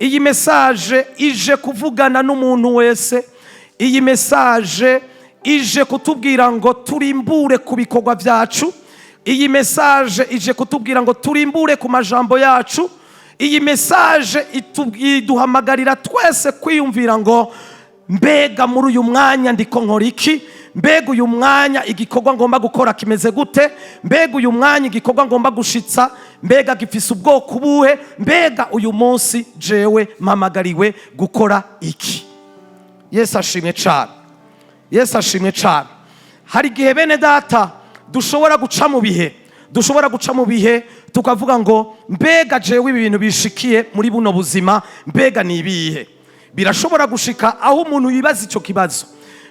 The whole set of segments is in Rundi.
Iyi message ije kuvugana n'umuntu wese. Iyi message ije kutubwira ngo turimbure ku bikorwa byacu. Iyi message ije kutubwira ngo turimbure ku majambo yacu. Iyi message iduhamagarira twese kwiyumvira ngo: mbega muri uyu mwanya ndiko nkora iki? Mbega uyu mwanya igikorwa ngomba gukora kimeze gute? Mbega uyu mwanya igikorwa ngomba gushitsa, mbega gifise ubwoko ubuhe? Mbega uyu munsi jewe mpamagariwe gukora iki? Yesu ashimwe cyane, Yesu ashimwe cyane. Hari igihe, bene data, dushobora guca mu bihe, dushobora guca mu bihe tukavuga ngo: mbega jewe ibi bintu bishikiye muri buno buzima, mbega ni ibihe? Birashobora gushika aho umuntu yibaza icyo kibazo: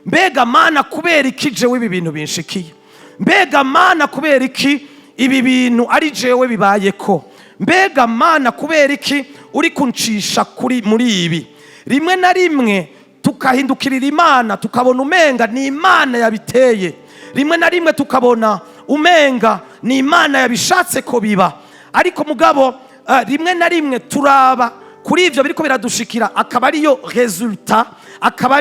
mbega Mana, kubera iki jewe ibi bintu binshikiye? Mbega Mana, kubera iki ibi bintu ari jewe bibaye ko? Mbega Mana, kubera iki uri kuncisha kuri muri ibi? Rimwe na rimwe tukahindukirira Imana, tukabona umenga ni Imana yabiteye. Rimwe na rimwe tukabona umenga ni Imana yabishatse ko biba. Ariko mugabo rimwe na rimwe turaba kuri ibyo biriko biradushikira, akaba ariyo résultat, akaba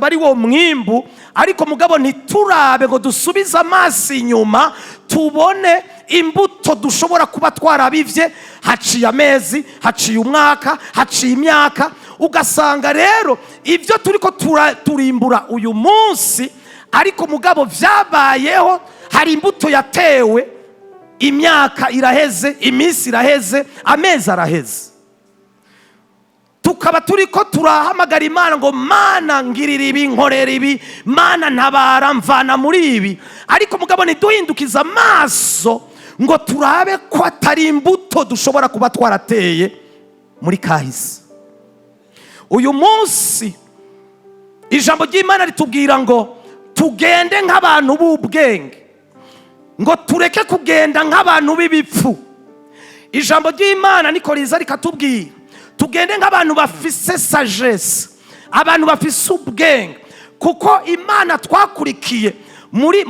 ari wo mwimbu. Ariko mugabo ntiturabe ngo dusubize amaso inyuma, tubone imbuto dushobora kuba twarabivye haciye amezi, haciye umwaka, haciye imyaka. Ugasanga rero ibyo turiko turimbura uyu munsi, ariko mugabo vyabayeho, hari imbuto yatewe imyaka iraheze, iminsi iraheze, amezi araheze. Tukaba turiko turahamagara Imana ngo: Mana, ngirira ibi, nkorera ibi, Mana, ntabara, mvana muri ibi. Ariko mugabo ntiduhindukize amaso ngo turabe ko atari imbuto dushobora kuba twarateye muri kahise. Uyu munsi ijambo ry'Imana ritubwira ngo tugende nk'abantu b'ubwenge, ngo tureke kugenda nk'abantu b'ibipfu. Ijambo ry'Imana niko riza rikatubwira: tugende nk'abantu bafise sagesse, abantu bafise ubwenge, kuko Imana twakurikiye muri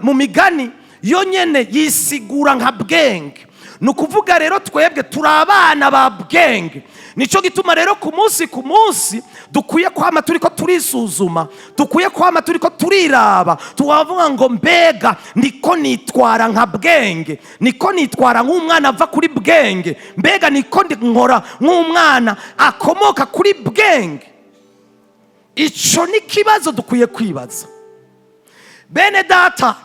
mu migani yo nyene yisigura nka bwenge. Ni ukuvuga rero twebwe turi abana ba bwenge. Nicyo gituma rero ku munsi ku munsi dukwiye kwama turi ko turisuzuma, dukwiye kwama turi ko turiraba, tukavuga ngo: mbega niko nitwara nka bwenge? Niko nitwara nk'umwana ava kuri bwenge? Mbega niko nkora nk'umwana akomoka kuri bwenge? Icyo ni ikibazo dukwiye kwibaza, bene data.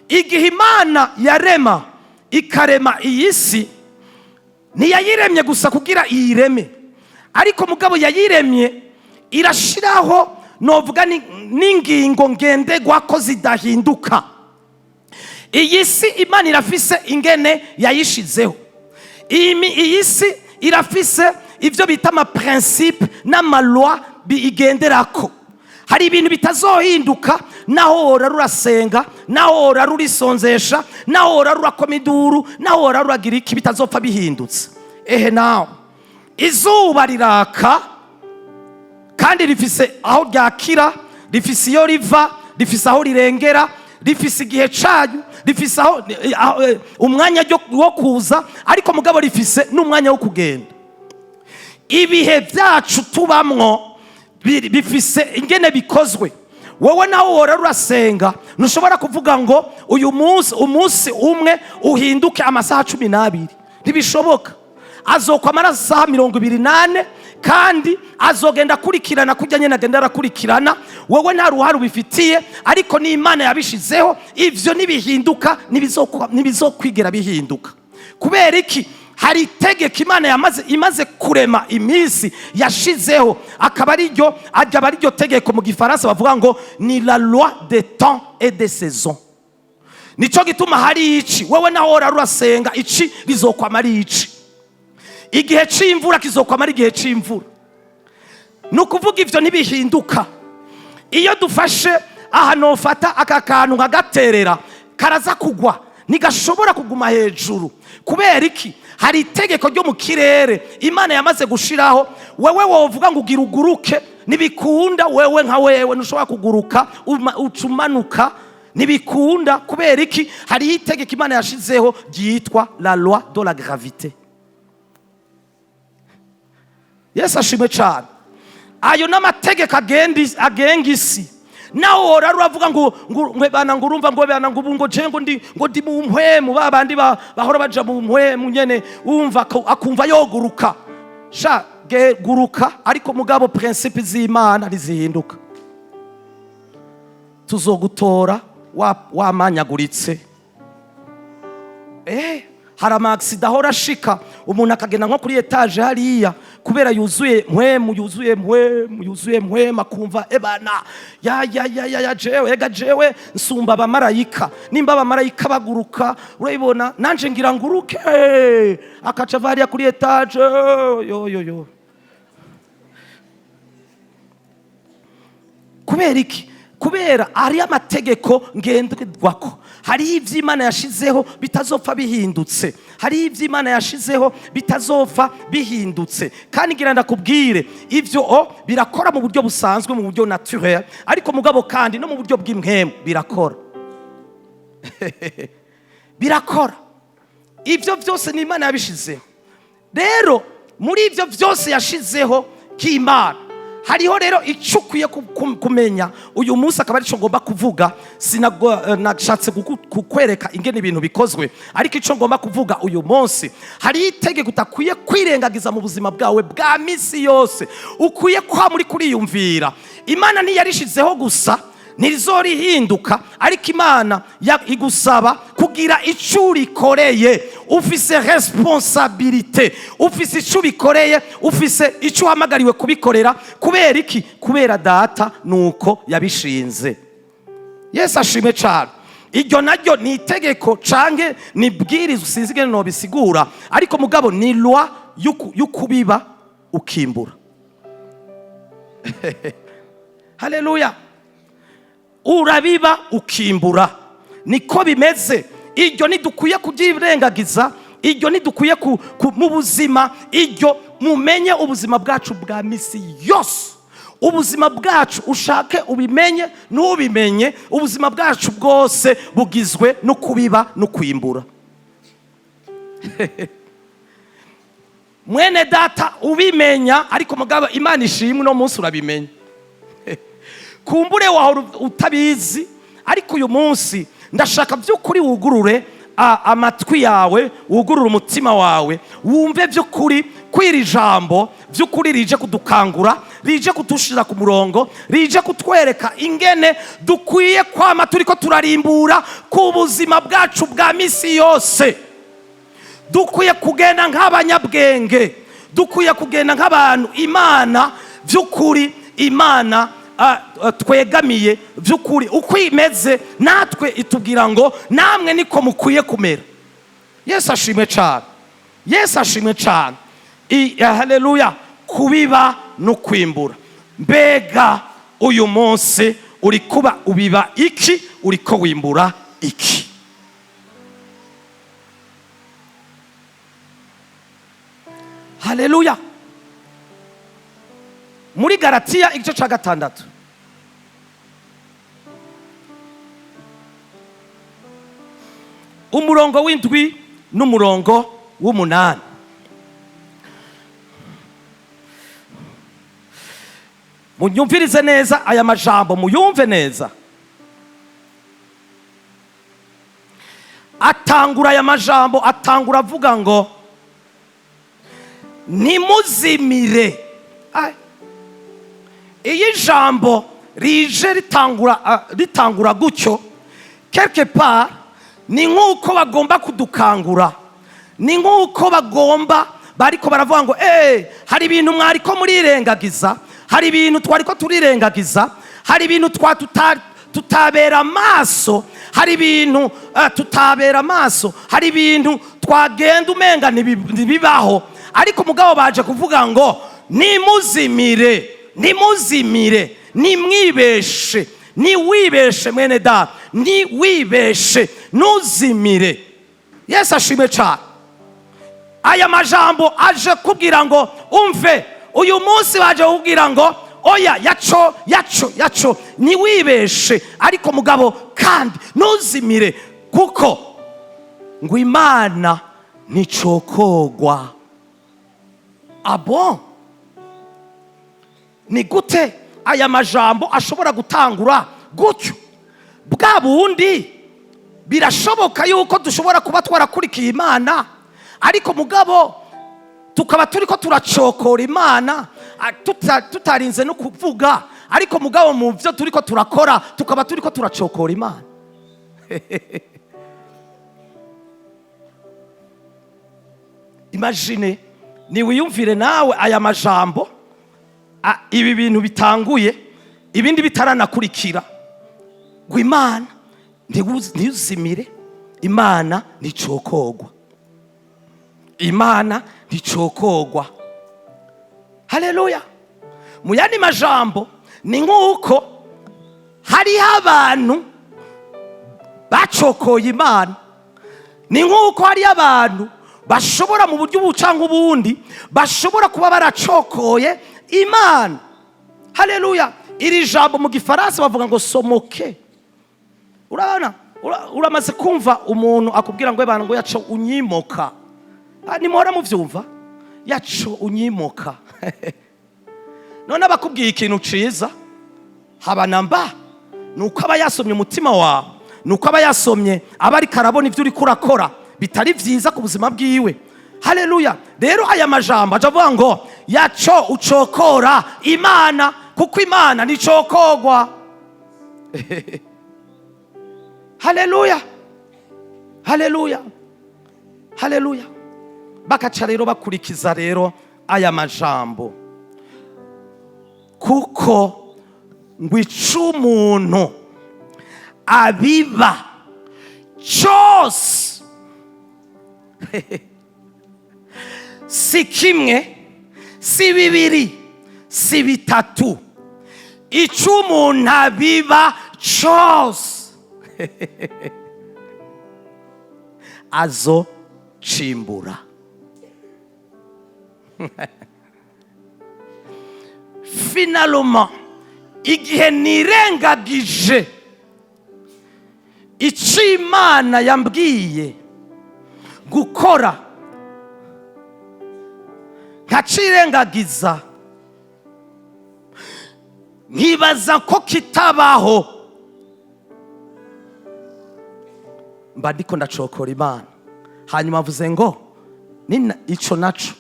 Igihe Imana yarema, ikarema iyi si, ntiyayiremye gusa kugira iyireme, ariko mugabo yayiremye irashiraho, novuga, n'ingingo ngenderwa ko zidahinduka. Iyi si Imana irafise ingene yayishizeho. Iyi si irafise ibyo bita amaprincipe n'amaloi igenderako. Hari ibintu bitazohinduka, naho wora rurasenga, naho wora rurisonzesha, naho wora rurakoma induru, naho wora ruragira iki, bitazopfa bihindutse. Ehe, nawe izuba riraka kandi rifise aho ryakira, rifise iyo riva, rifise aho rirengera, rifise igihe cayo, rifise aho umwanya wo kuza, ariko mugabo rifise n'umwanya wo kugenda. Ibihe byacu tubamwo bifise ingene bikozwe. Wowe nawe wora urasenga, ntushobora kuvuga ngo uyu munsi, umunsi umwe uhinduke amasaha 12. Ntibishoboka. Azokwa amasaha 24, kandi azogenda akurikirana kurya nyine agenda arakurikirana. Wowe nta ruhare ubifitiye, ariko n'Imana yabishizeho. Ivyo nibihinduka, ntibizokwigera bihinduka. Kubera iki? Hari itegeko Imana yamaze imaze kurema iminsi yashizeho, akaba ariryo akaba ariryo tegeko. Mu Gifaransa bavuga ngo ni la loi des temps et des saisons. Nicyo gituma hari ici, wowe naho wora urasenga, ici rizokwama ari ici. Igihe c'imvura kizokwama ari igihe c'imvura. Ni ukuvuga ivyo ntibihinduka. Iyo dufashe aha, nofata aka kantu nkagaterera, karaza kugwa, ntigashobora kuguma hejuru. Kubera iki? Hari itegeko ryo mu kirere Imana yamaze gushiraho. Wewe wovuga ngo ugira uguruke, ntibikunda. Wewe nka wewe ntushobora kuguruka, uca umanuka. Ntibikunda. Kubera iki? Hariho itegeko Imana yashizeho ryitwa la loi de la gravité. Yesu ashimwe cyane. Ayo n'amategeko agenga isi. Nawe wora uravuga ngo bana, ngo urumva, ngo bana, ngo ubu ngo je ngo ndi mu mpwemu, ba bandi bahora baja mu mpwemu nyene, wumva akumva yoguruka. Sha ge guruka, ariko mugabo principe z'Imana ntizihinduka. Tuzogutora wamanyaguritse. Hari ama accident ahora ashika, umuntu akagenda nko kuri étage hariya, kubera yuzuye mpwemu, yuzuye mpwemu, yuzuye mpwemu, akumva ebana ya ya ya ya ya, jewe ega jewe nsumba abamarayika, nimba abamarayika baguruka, urabibona, nanje ngira nguruke, akaca ava hariya kuri étage, yo yo yo. Kubera iki? Kubera ari amategeko ngenderwako. Hariho ibyo Imana yashizeho bitazopfa bihindutse. Hariho ibyo Imana yashizeho bitazopfa bihindutse. Kandi ngira ndakubwire, ibyo o birakora mu buryo busanzwe, mu buryo naturel, ariko mugabo kandi no mu buryo bw'impwemu birakora, birakora. Ibyo byose ni Imana yabishizeho. Rero muri ibyo byose yashizeho k'Imana, hariho rero icyo ukwiye kumenya uyu munsi, akaba aricyo ngomba kuvuga. Nashatse kukwereka ingene ibintu bikozwe, ariko icyo ngomba kuvuga uyu munsi, hariho itegeko utakwiye kwirengagiza mu buzima bwawe bwa misi yose, ukwiye kwa muri kuriyumvira. Imana ntiyarishizeho gusa, ntirizorihinduka, ariko Imana igusaba kugira icyo urikoreye. Ufise responsabilité, ufise icyo ubikoreye, ufise icyo uhamagariwe kubikorera. Kubera iki? Kubera Data nuko yabishinze. Yesu ashimwe cyane. Iryo naryo ni itegeko canke ni bwirizwa, sinzi ingene nobisigura, ariko mugabo ni loi y'ukubiba ukimbura. Haleluya! Urabiba ukimbura, niko bimeze. Iryo ntidukwiye kubyirengagiza, iryo ntidukwiye mu buzima. Iryo mumenye, ubuzima bwacu bwa misi yose, ubuzima bwacu, ushake ubimenye ntubimenye, ubuzima bwacu bwose bugizwe no kubiba no kwimbura. Mwene Data, ubimenya, ariko mugabo Imana ishimwe, uno munsi urabimenya. Kumbure wahora utabizi, ariko uyu munsi ndashaka by'ukuri wugurure amatwi yawe, wugurure umutima wawe, wumve by'ukuri ko iri jambo by'ukuri rije kudukangura, rije kudushira ku murongo, rije kutwereka ingene dukwiye kwama turiko turarimbura ku buzima bwacu bwa misi yose. Dukwiye kugenda nk'abanyabwenge, dukwiye kugenda nk'abantu Imana by'ukuri, Imana twegamiye by'ukuri, uko imeze natwe itubwira ngo namwe niko mukwiye kumera. Yesu ashimwe cyane, Yesu ashimwe cyane. Haleluya! Kubiba no kwimbura. Mbega uyu munsi uri kuba ubiba iki? Uriko wimbura iki? Haleluya! Muri Galatiya igice cya 6, umurongo w'7 n'umurongo w'8. Munyumvirize neza aya majambo, muyumve neza. Atangura aya majambo, atangura avuga ngo ntimuzimire. Ai. Iyo ijambo rije ritangura gutyo, quelque part ni nk'uko bagomba kudukangura, ni nk'uko bagomba bariko baravuga ngo hari ibintu mwariko murirengagiza, hari ibintu twariko turirengagiza, hari ibintu tutabera amaso, hari ibintu tutabera amaso, hari ibintu twagenda umenga ntibibaho, ariko mugabo baje kuvuga ngo nimuzimire, nimuzimire, nimwibeshe, niwibeshe mwene data, niwibeshe, ntuzimire. Yesu ashimwe cyane. Aya majambo aje kubwira ngo umve, uyu munsi baje kubwira ngo oya, yaco yaco yaco, niwibeshe. Ariko mugabo kandi Kandi ntuzimire, kuko ngo Imana nticokogwa. Abo ni gute aya majambo ashobora gutangura gutyo? Bwa bundi birashoboka yuko dushobora kuba twarakurikiye Imana, ariko mugabo tukaba turi ko turacokora Imana, tutarinze no kuvuga, ariko mugabo mu byo turi ko turakora tukaba turi ko turacokora Imana. Imagine, niwiyumvire nawe aya majambo, ibi bintu bitanguye ibindi bitaranakurikira, ngo Imana ntuzimire, Imana nticokogwa, Imana nticokogwa. Haleluya! Mu yandi majambo, ni nk'uko hariho abantu bacokoye Imana, ni nk'uko hariho abantu bashobora mu buryo ubu cyangwa ubundi bashobora kuba baracokoye Imana. Haleluya! Iri jambo mu Gifaransa bavuga ngo se moquer. Urabona, uramaze kumva umuntu akubwira ngo ebana, ngo yaco unyimoka. Nimuhora muvyumva, yaco unyimoka. None abakubwiye ikintu ciza haba na mba, nuko aba yasomye umutima wawe, nuko aba yasomye, aba ariko arabona ibyo uriko urakora bitari vyiza ku buzima bwiwe. Haleluya! Rero aya majambo aja avuga ngo yaco ucokora Imana, kuko Imana nticokogwa. Haleluya, haleluya, haleluya! Bakaca rero bakurikiza rero aya majambo, kuko ngo ico umuntu abiba cyose, si kimwe, si bibiri, si bitatu, icyo umuntu abiba cyose azocimbura. Finalement, igihe nirengagije icyo Imana yambwiye gukora, nkacirengagiza, nkibaza ko kitabaho, mba ndiko ndacokora Imana. Hanyuma avuze ngo nina ico naco,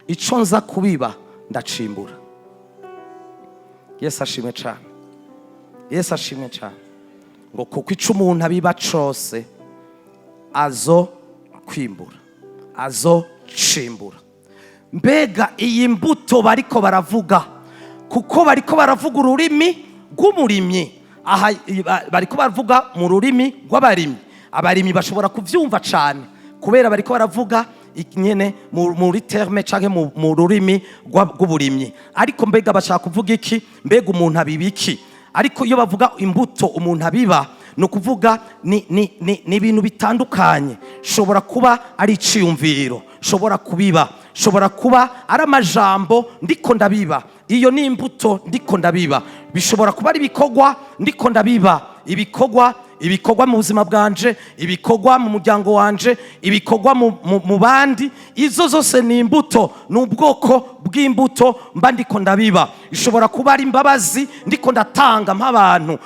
ico nza kubiba ndacimbura. Yesu ashimwe cyane, Yesu ashimwe cyane. Ngo kuko ico umuntu abiba cose azo kwimbura, azo cimbura. Mbega iyi mbuto bariko baravuga, kuko bariko baravuga ururimi rw'umurimyi aha, bariko baravuga mu rurimi rw'abarimyi. Abarimyi bashobora kuvyumva cane kubera bariko baravuga nyene muri terme canke mu rurimi rw'uburimyi. Ariko mbega bashaka kuvuga iki? Mbega umuntu abiba iki? Ariko iyo bavuga imbuto umuntu abiba, ni ukuvuga ni ibintu bitandukanye. Shobora kuba ari iciyumviro shobora kubiba, shobora kuba ari amajambo ndiko ndabiba, iyo ni imbuto ndiko ndabiba. Bishobora kuba ari ibikorwa ndiko ndabiba, ibikorwa mu buzima bwanje, ibikorwa mu muryango wanje, ibikorwa mu bandi. Izo zose ni imbuto, ni ubwoko bw'imbuto mba ndiko ndabiba. Ishobora kuba ari imbabazi ndiko ndatanga nk'abantu.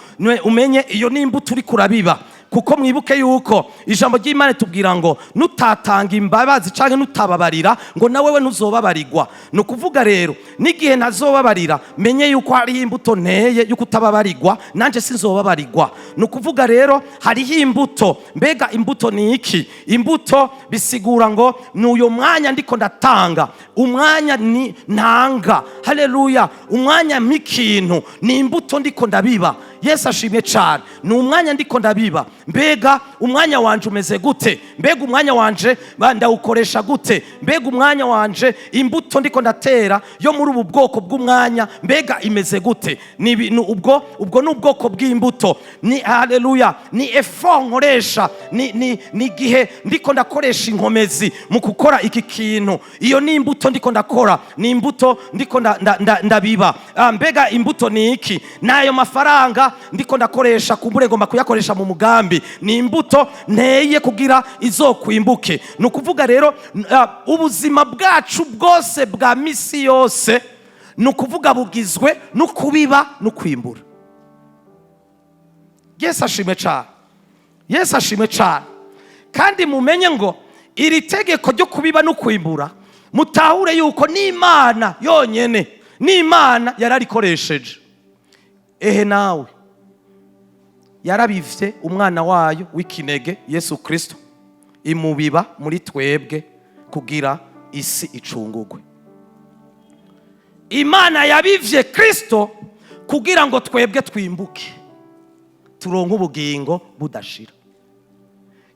Umenye iyo ni imbuto uriko urabiba, kuko mwibuke yuko ijambo ry'Imana ritubwira ngo nutatanga imbabazi canke nutababarira, ngo nawewe ntuzobabarirwa. Ni ukuvuga rero n'igihe ntazobabarira, menye yuko hariho imbuto nteye yuko utababarirwa, nanje sinzobabarirwa. Ni ukuvuga rero hariho imbuto. Mbega imbuto ni iki? Imbuto bisigura ngo ni uyu mwanya ndiko ndatanga, umwanya ni ntanga. Haleluya! Umwanya mpikintu ni imbuto ndiko ndabiba. Yesu ashimwe cyane. Ni umwanya ndiko ndabiba. Mbega umwanya wanje umeze gute? Mbega umwanya wanje ndawukoresha gute? Mbega umwanya wanje, imbuto ndiko ndatera yo muri ubu bwoko bw'umwanya, mbega imeze gute? Ni ibintu ubwo ni ubwoko bw'imbuto, ni haleluya, ni effort nkoresha, ni igihe ndiko ndakoresha inkomezi mu gukora iki kintu. Iyo ni imbuto ndiko ndakora, ni imbuto ndiko ndabiba. Mbega imbuto ni iki? N'ayo mafaranga ndiko ndakoresha, kumbure ngomba kuyakoresha mu mugambi, ni imbuto nteye kugira izokwimbuke. Ni ukuvuga rero ubuzima bwacu bwose bwa misi yose, ni ukuvuga bugizwe no kubiba no kwimbura. Yesu ashimwe cyane, Yesu ashimwe cyane. Kandi mumenye ngo iri tegeko ryo kubiba no kwimbura, mutahure yuko n'Imana yonyene, n'Imana yararikoresheje. Ehe, nawe yarabivye umwana wayo w'ikinege Yesu Kristo, imubiba muri twebwe kugira isi icungugwe. Imana yabivye Kristo kugira ngo twebwe twimbuke, turonke ubugingo budashira.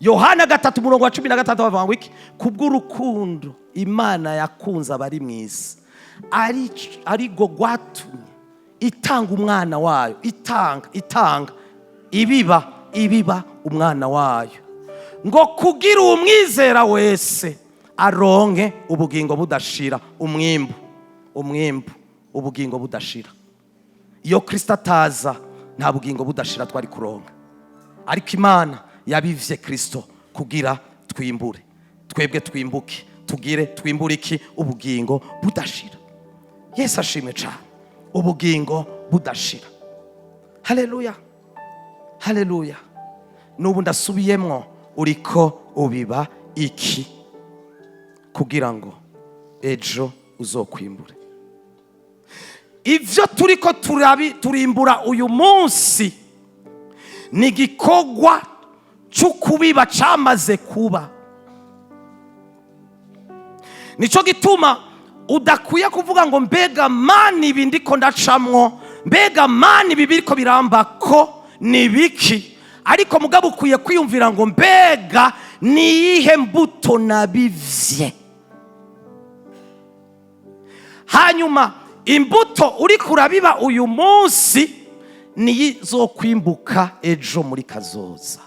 Yohana 3 umurongo wa 16 bavuga ngo iki? Kubw'urukundo Imana yakunze abari mu isi, ari rwo rwatumye itanga umwana wayo, itanga ibiba umwana wayo, ngo kugira umwizera wese aronke ubugingo budashira. Umwimbu, ubugingo budashira. Iyo Kristo ataza, nta bugingo budashira twari kuronka, ariko Imana yabivye Kristo kugira twimbure, twebwe twimbuke, tugire twimbure iki? Ubugingo budashira. Yesu ashimwe cyane. Ubugingo budashira. Haleluya, haleluya. N'ubu ndasubiyemwo: uriko ubiba iki kugira ngo ejo uzokwimbure? Ibyo turiko turimbura uyu munsi ni igikorwa cyo kubiba cyamaze kuba. Nicyo gituma udakwiye kuvuga ngo: "Mbega Mana, ibi ndiko ndacamwo, mbega Mana, ibi biriko biramba ko ni biki?" Ariko mugabo ukwiye kwiyumvira ngo: "Mbega ni iyihe mbuto nabivye?" Hanyuma imbuto uriko urabiba uyu munsi niyo izokwimbuka ejo muri kazoza.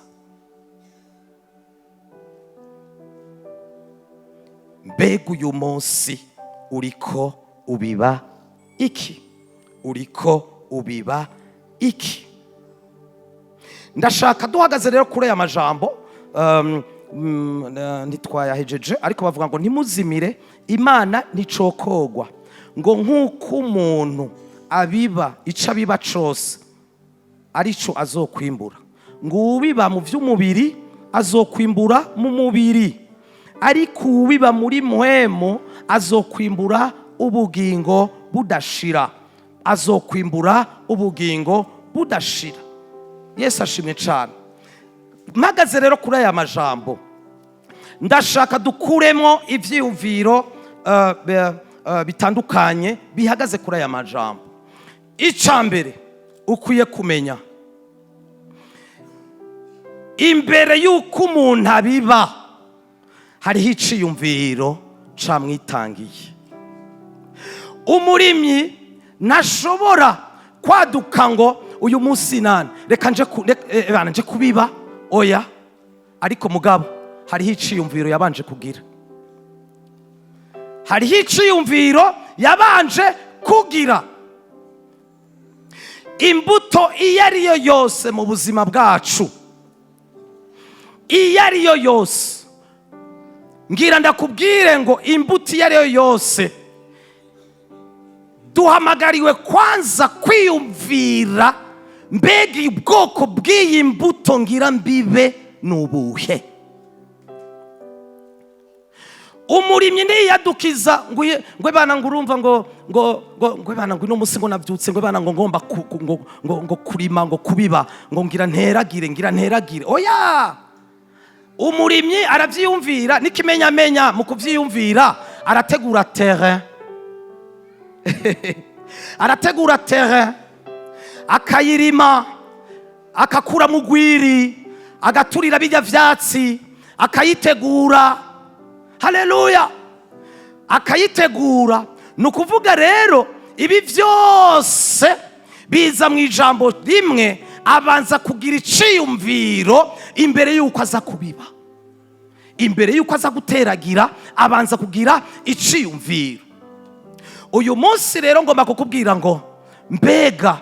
Mbega uyu munsi uriko ubiba iki? Uriko ubiba iki? Ndashaka duhagaze rero kuri aya majambo, ntitwayahejeje, ariko bavuga ngo: "Ntimuzimire, Imana nticokogwa, ngo nk'uko umuntu abiba, ico abiba cose arico azokwimbura. Ngo ubiba mu by'umubiri azokwimbura mu mubiri, ariko ubiba muri mpwemu azokwimbura ubugingo budashira, azokwimbura ubugingo budashira." Yesu ashimwe cyane. Mpagaze rero kuri aya majambo, ndashaka dukuremo ibyiyumviro bitandukanye bihagaze kuri aya majambo. Icya mbere ukwiye kumenya, imbere y'uko umuntu abiba, hariho iciyumviro camwitangiye. Umurimyi ntashobora kwaduka ngo: "Uyu munsi nani reka nje bana, nje kubiba." Oya, ariko mugabo hariho iciyumviro yabanje kugira, hariho iciyumviro yabanje kugira. Imbuto iyo ari yo yose mu buzima bwacu, iyo ari yo yose, ngira ndakubwire ngo imbuto iyo ari yo yose, duhamagariwe kwanza kwiyumvira: mbega ubwoko bw'iyi mbuto ngira mbibe ni ubuhe? Umurimyi ntiyadukiza ngo ngo bana, ngo urumva ngo bana, ngo uno munsi ngo nabyutse, ngo bana, ngo ngomba ngo kurima, ngo kubiba, ngo ngira nteragire, ngira nteragire. Oya, umurimyi arabyiyumvira n'ikimenyamenya. Mu kubyiyumvira arategura terrain, arategura terrain, akayirima, akakuramo urwiri. Agaturira bijya vyatsi, akayitegura. Haleluya! Akayitegura. Ni ukuvuga rero ibi byose biza mu ijambo rimwe: abanza kugira iciyumviro imbere y'uko aza kubiba, imbere y'uko aza guteragira, abanza kugira iciyumviro. Uyu munsi rero ngomba kukubwira ngo: mbega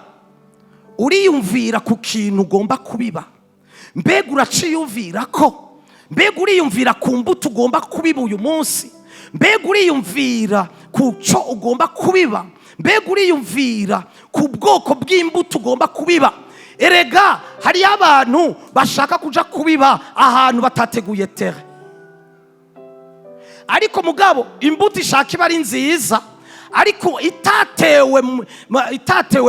uriyumvira ku kintu ugomba kubiba? Mbega uraciyumvira ko? Mbega uriyumvira ku mbuto ugomba kubiba uyu munsi? Mbega uriyumvira ku cyo ugomba kubiba? Mbega uriyumvira ku bwoko bw'imbuto ugomba kubiba? Erega hariyo abantu bashaka kuja kubiba ahantu batateguye terre, ariko mugabo imbuto ishaka iba ari nziza, ariko itatewe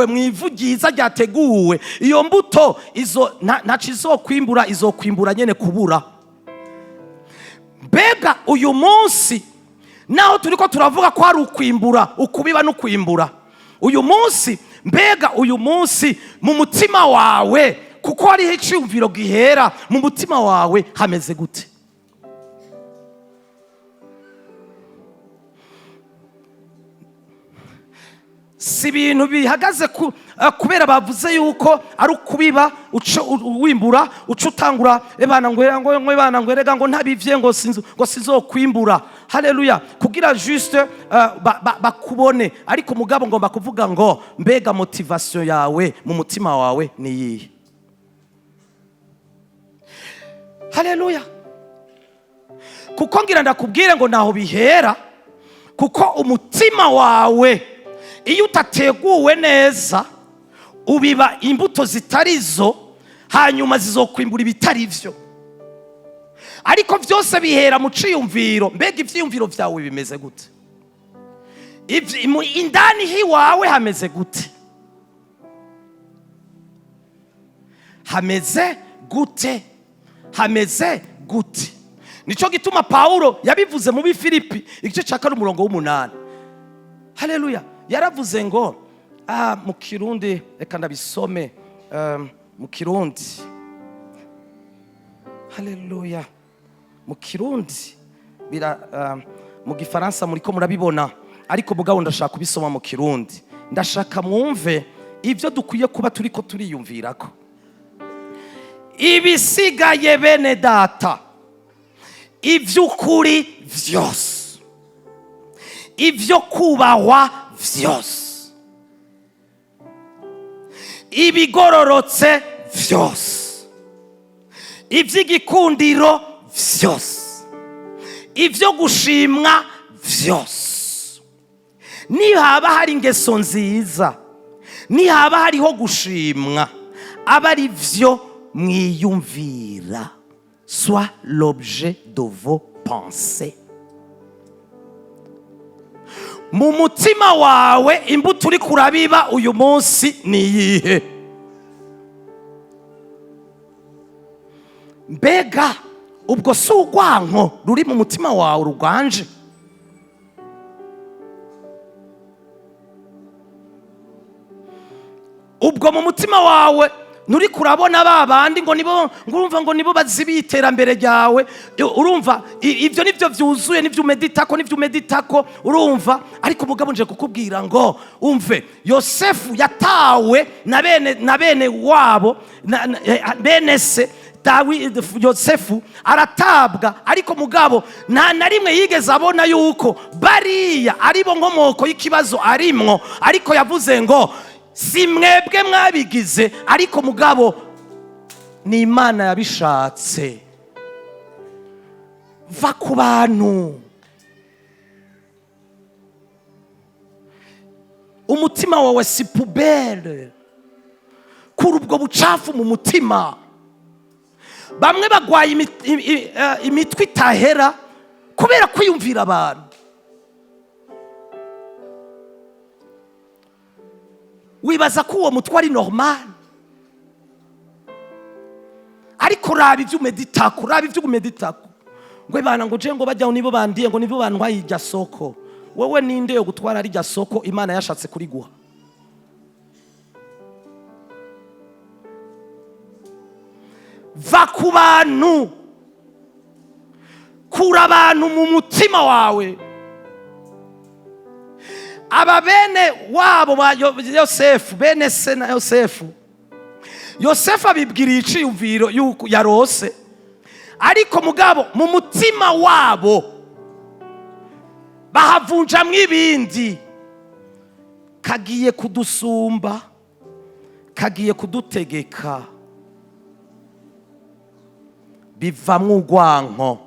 mu ivu ryiza ryateguwe, iyo mbuto izo ntaco izokwimbura, izokwimbura nyene kubura. Mbega uyu munsi naho turiko turavuga ko hari ukwimbura, ukubiba no kwimbura uyu munsi, mbega uyu munsi mu mutima wawe, kuko hariho iciyumviro gihera mu mutima wawe, hameze gute? Si ibintu bihagaze kubera bavuze yuko ari ukubiba uca wimbura, uca utangura ebana ngo ebana ngo erega ngo ntabivye ngo sinzo, ngo sizokwimbura. Haleluya! Kugira juste bakubone. Ariko mugabo ngomba kuvuga ngo: mbega motivation yawe mu mutima wawe ni iyihe? Haleluya! Kuko ngira ndakubwire ngo naho bihera, kuko umutima wawe iyo utateguwe neza ubiba imbuto zitari zo, hanyuma zizokwimbura ibitari byo. Ariko byose bihera mu ciyumviro. Mbega ivyiyumviro vyawe bimeze gute? Indani hiwawe hameze gute? Hameze gute? Hameze gute? Nico gituma Pawulo yabivuze mu Bifilipi igice cya 2 umurongo w'8. Haleluya! Yaravuze ngo mu Kirundi, reka ndabisome mu Kirundi. Haleluya! Mu Kirundi bira mu Gifaransa muriko murabibona, ariko mugabo ndashaka kubisoma mu Kirundi. Ndashaka mwumve ibyo dukwiye kuba turiko turiyumvirako. Ibisigaye, bene data, iby'ukuri vyose, ibyo kubahwa vyose, ibigororotse vyose, iby'igikundiro vyose, ibyo gushimwa vyose, nihaba hari ingeso nziza, nihaba hariho gushimwa, aba ari byo mwiyumvira. Soit l'objet de vos pensées. Mu mutima wawe, imbuto uri kurabiba uyu munsi ni iyihe? Mbega ubwo si urwanko ruri mu mutima wawe ruganje? Ubwo mu mutima wawe nturi kurabona ba bandi ngo nibo, ngo urumva ngo nibo bazibiye iterambere ryawe? Urumva ibyo nibyo byuzuye, nibyo umeditako, nibyo umeditako, urumva. Ariko umugabo nje kukubwira ngo umve: Yosefu yatawe na bene wabo, bene se. Yosefu aratabwa, ariko mugabo nta na rimwe yigeze abona yuko bariya aribo nkomoko y'ikibazo arimwo. Ariko yavuze ngo: si mwebwe mwabigize, ariko mugabo ni Imana yabishatse. Va ku bantu. Umutima wawe si poubelle. Kura ubwo bucafu mu mutima. Bamwe bagwaye imitwe itahera kubera kwiyumvira abantu. Wibaza ko uwo mutwe ari normal, ariko raba ibyo umeditako, raba ibyo umeditako. Ngo bana, ngo je ngo bajyaho nibo bandiye, ngo nibo bantwaye irya soko. Wowe ninde yo gutwara rirya soko Imana yashatse kuriguha? Va ku bantu, kura abantu mu mutima wawe. Aba bene wabo ba Yosefu, bene se na Yosefu, Yosefu abibwiriye iciyumviro yuko yarose, ariko mugabo mu mutima wabo bahavunjamwo ibindi: kagiye kudusumba, kagiye kudutegeka. Bivamwo urwanko,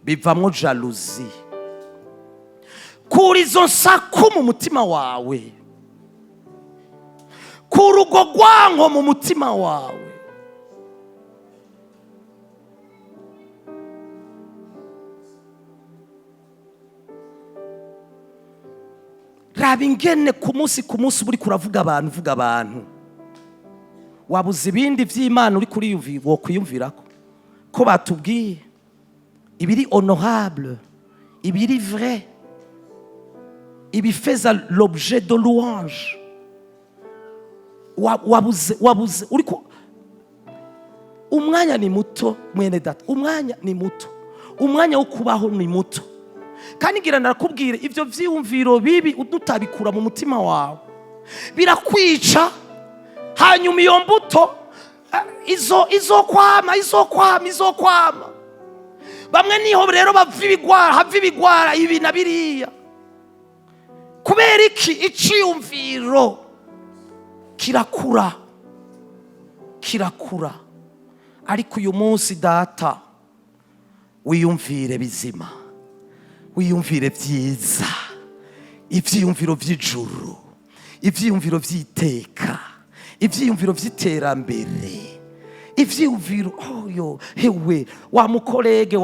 bivamwo jalousie. Kura izo nsaku mu mutima wawe, kura urwo rwanko mu mutima wawe. Raba ingene ku munsi ku munsi uba uriko uravuga abantu, uvuga abantu. Wabuze ibindi vy'Imana uri kuriyumvira wokwiyumvirako? Ko batubwiye ibiri honorable, ibiri vrai, ibifeza l'objet de louange. Wabuze uriko. Umwanya ni muto, mwene data, umwanya ni muto, umwanya wo kubaho ni muto. Kandi ngira ndakubwire, ibyo vyiyumviro bibi utabikura mu mutima wawe birakwica. Hanyuma iyo mbuto izo izokwama, izokwama, izokwama. Bamwe niho rero bava ibigwara, hava ibigwara ibi na biriya. Kubera iki? Iciyumviro kirakura, kirakura. Ariko uyu munsi, data, wiyumvire bizima, wiyumvire byiza, ibyiyumviro by'ijuru, ibyiyumviro by'iteka, ibyiyumviro by'iterambere, ivyiyumviro oyo hewe wa mu collègue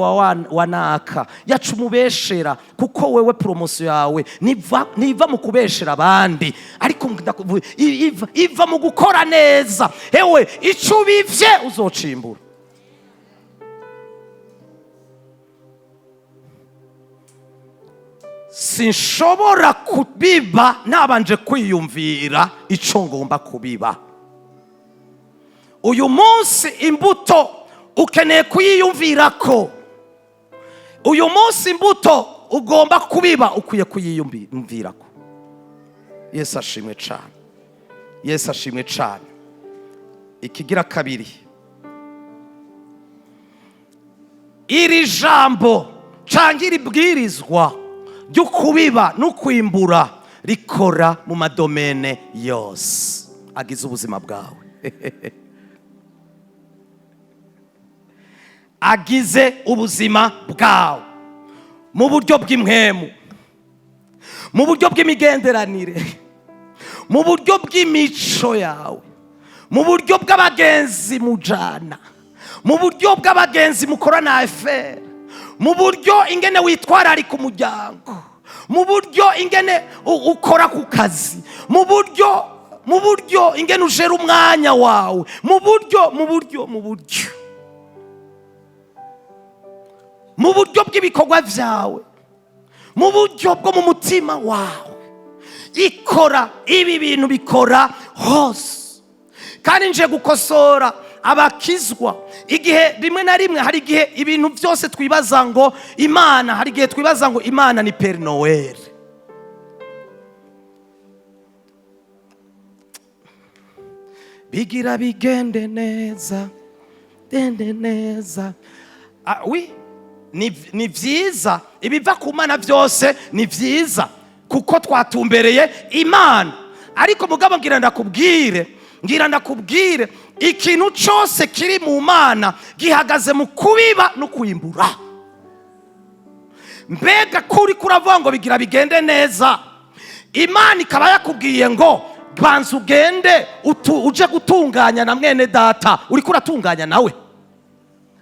wa naka yaca umubeshera, kuko wewe promotion yawe ntiva mu kubeshera abandi, ariko iva mu gukora neza. Hewe, ico ubivye uzocimbura. Sinshobora kubiba nabanje kwiyumvira ico ngomba kubiba. Uyu munsi imbuto ukeneye kuyiyumvira ko uyu munsi imbuto ugomba kubiba ukwiye kuyiyumvira ko. Yesu ashimwe cyane, Yesu ashimwe cyane. Ikigira kabiri, iri jambo cyangwa iri bwirizwa ryo kubiba no kwimbura rikora mu ma domaines yose agize ubuzima bwawe, agize ubuzima bwawe, mu buryo bw'impwemu, mu buryo bw'imigenderanire, mu buryo bw'imico yawe, mu buryo bw'abagenzi mujana, mu buryo bw'abagenzi mukorana affaires, mu buryo ingene witwararika umuryango, mu buryo ingene ukora ku kazi, mu buryo ingene ujera umwanya wawe, mu buryo bw'ibikorwa byawe, mu buryo bwo mu mutima wawe. Ikora ibi bintu, bikora hose. Kandi nje gukosora abakizwa, igihe rimwe na rimwe hari igihe ibintu byose twibaza ngo Imana, hari igihe twibaza ngo Imana ni Père Noël. Bigira bigende neza, gende neza. Ah, oui, ni vyiza, ibiva ku Mana byose ni vyiza kuko twatumbereye Imana. Ariko mugabo ngira ndakubwire, ngira ndakubwire, ikintu cyose kiri mu Mana gihagaze mu kubiba no kwimbura. Mbega kuri kuravuga ngo bigira bigende neza, Imana ikaba yakubwiye ngo banza ugende uje gutunganya na mwene data uriko uratunganya nawe,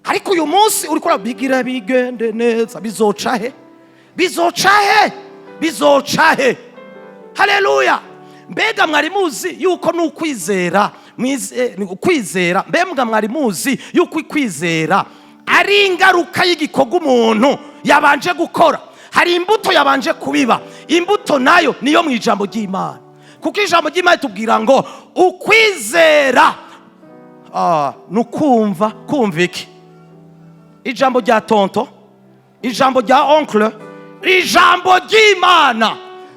ariko uyu munsi uriko urabigira bigende neza, bizoca he? Bizoca he? Bizoca he? Haleluya! Mbega mwari muzi yuko n'ukwizera ni ukwizera? Mbega mwari muzi yuko kwizera ari ingaruka y'igikorwa umuntu yabanje gukora? Hari imbuto yabanje kubiba. Imbuto nayo niyo mu ijambo ry'Imana, kuko ijambo ry'Imana itubwira ngo ukwizera. Ni ukumva. Kumva iki? Ijambo rya tonton, ijambo rya oncle, ijambo ry'Imana.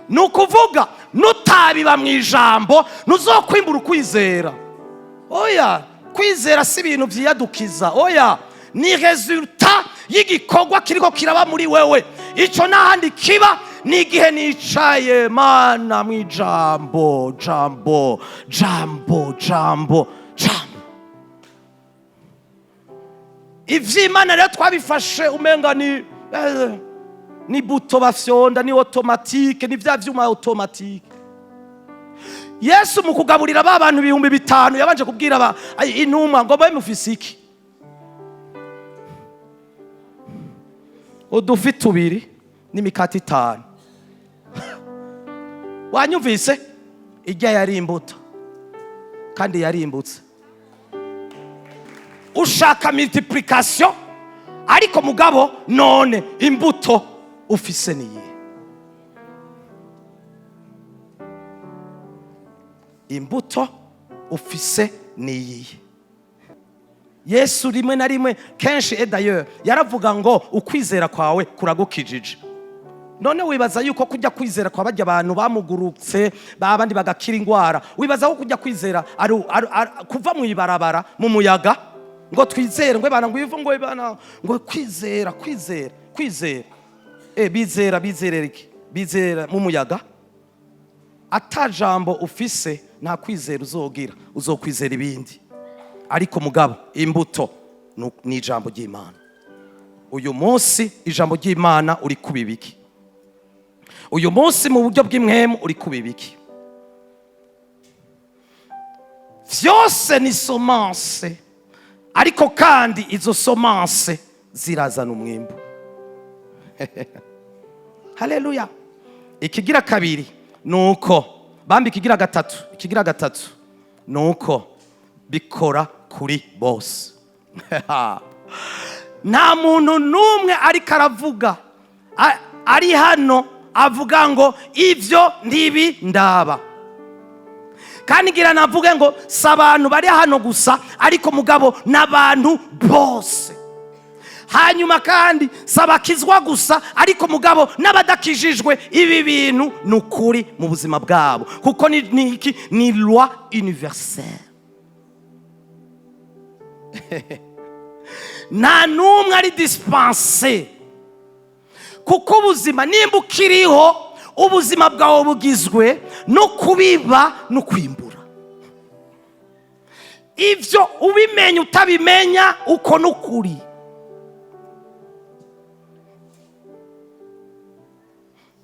Ni ukuvuga nutabiba mu ijambo, ntuzokwimbura ukwizera. Oya, kwizera si ibintu byiyadukiza. Oya, ni résultat y'igikorwa kiriko kiraba muri wewe. Icyo n'ahandi kiba ni igihe nicaye, Mana, mu ijambo, jambo, jambo, jambo, jambo. Ivy'Imana rero twabifashe umenga ni bouton bafyonda, ni automatique, ni vya vyuma automatique. Yesu mu kugaburira ba bantu 5000 yabanje kubwira intumwa ngo: "Babe mufise iki?" "Udufi tubiri n'imikate itanu." Wanyumvise? Ijya yari imbuto kandi yarimbutse. Ushaka multiplication, ariko mugabo none imbuto ufise niyihe? Imbuto ufise niyihe? Yesu rimwe na rimwe, kenshi, et d'ailleurs yaravuga ngo: "Ukwizera kwawe kuragukijije." None wibaza yuko kujya kwizera kwa bajya abantu bamugurutse, babandi bagakira indwara, wibaza ko kujya kwizera ari kuva mu ibarabara mu muyaga ngo twizere, ngo bana, ngo ivu, ngo bana, ngo kwizera, kwizera, kwizera? Bizera, bizerera iki? Bizera mu muyaga? Ata jambo ufise, nta kwizera uzogira, uzokwizera ibindi. Ariko mugabo imbuto ni ijambo ry'Imana. Uyu munsi ijambo ry'Imana uri kubibiki? Uyu munsi mu buryo bw'impwemu uri kubibiki? Vyose ni semence, ariko kandi izo semence zirazana umwimbu. Haleluya! Ikigira kabiri ni uko bamba, ikigira gatatu, ikigira gatatu ni uko bikora kuri bose. Nta muntu n'umwe ariko aravuga ari hano avuga ngo ibyo ntibi ndaba. Kandi ngira navuge ngo si abantu bari hano gusa, ariko mugabo n'abantu bose. Hanyuma kandi si abakizwa gusa, ariko mugabo n'abadakijijwe, ibi bintu ni ukuri mu buzima bwabo, kuko ni iki? Ni loi universelle. Nta n'umwe ari dispensé, kuko ubuzima, nimba ukiriho, ubuzima bwawe bugizwe no kubiba no kwimbura. Ibyo ubimenya, utabimenya, uko n'ukuri.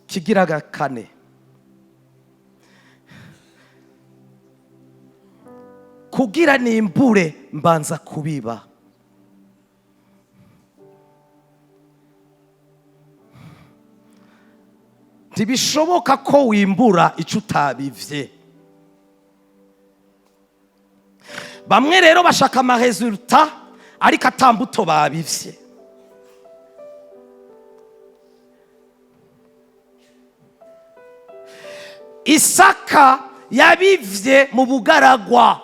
Kigira kane, kugira nimbure mbanza kubiba. Ntibishoboka ko wimbura icyo utabivye. Bamwe rero bashaka ama résultats ariko atambuto babivye. Isaka yabivye mu bugaragwa,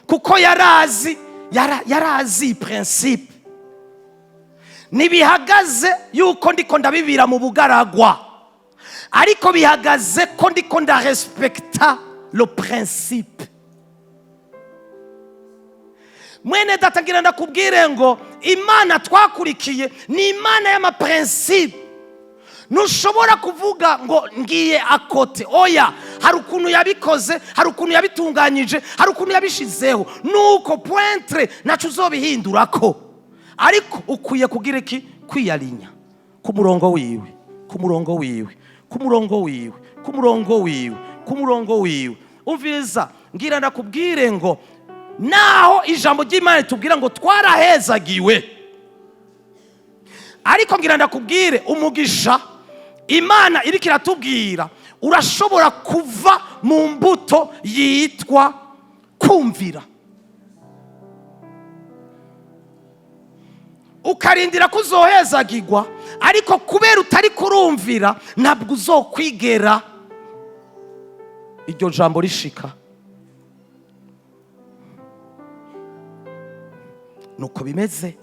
kuko yarazi principe. Ntibihagaze yuko ndiko ndabibira mu bugaragwa, ariko bihagaze ko ndiko ndarespekta le principe. Mwene data, ngira ndakubwire ngo Imana twakurikiye ni Imana y'ama principes. Ntushobora kuvuga ngo ngiye à côté. Oya, hari ukuntu yabikoze, hari ukuntu yabitunganyije, hari ukuntu yabishizeho, nuko point naco uzobihindurako. Ariko ukwiye kugira iki? Kwiyarinya ku murongo wiwe, ku murongo wiwe, ku murongo wiwe, ku murongo wiwe, ku murongo wiwe. Umviriza, ngira ndakubwire ngo naho ijambo ry'Imana ritubwira ngo twarahezagiwe, ariko ngira ndakubwire, umugisha Imana iriko iratubwira urashobora kuva mu mbuto yitwa kumvira. Ukarindira ko uzohezagirwa, ariko kubera utari kurumvira, ntabwo uzokwigera iryo jambo rishika. Nuko bimeze,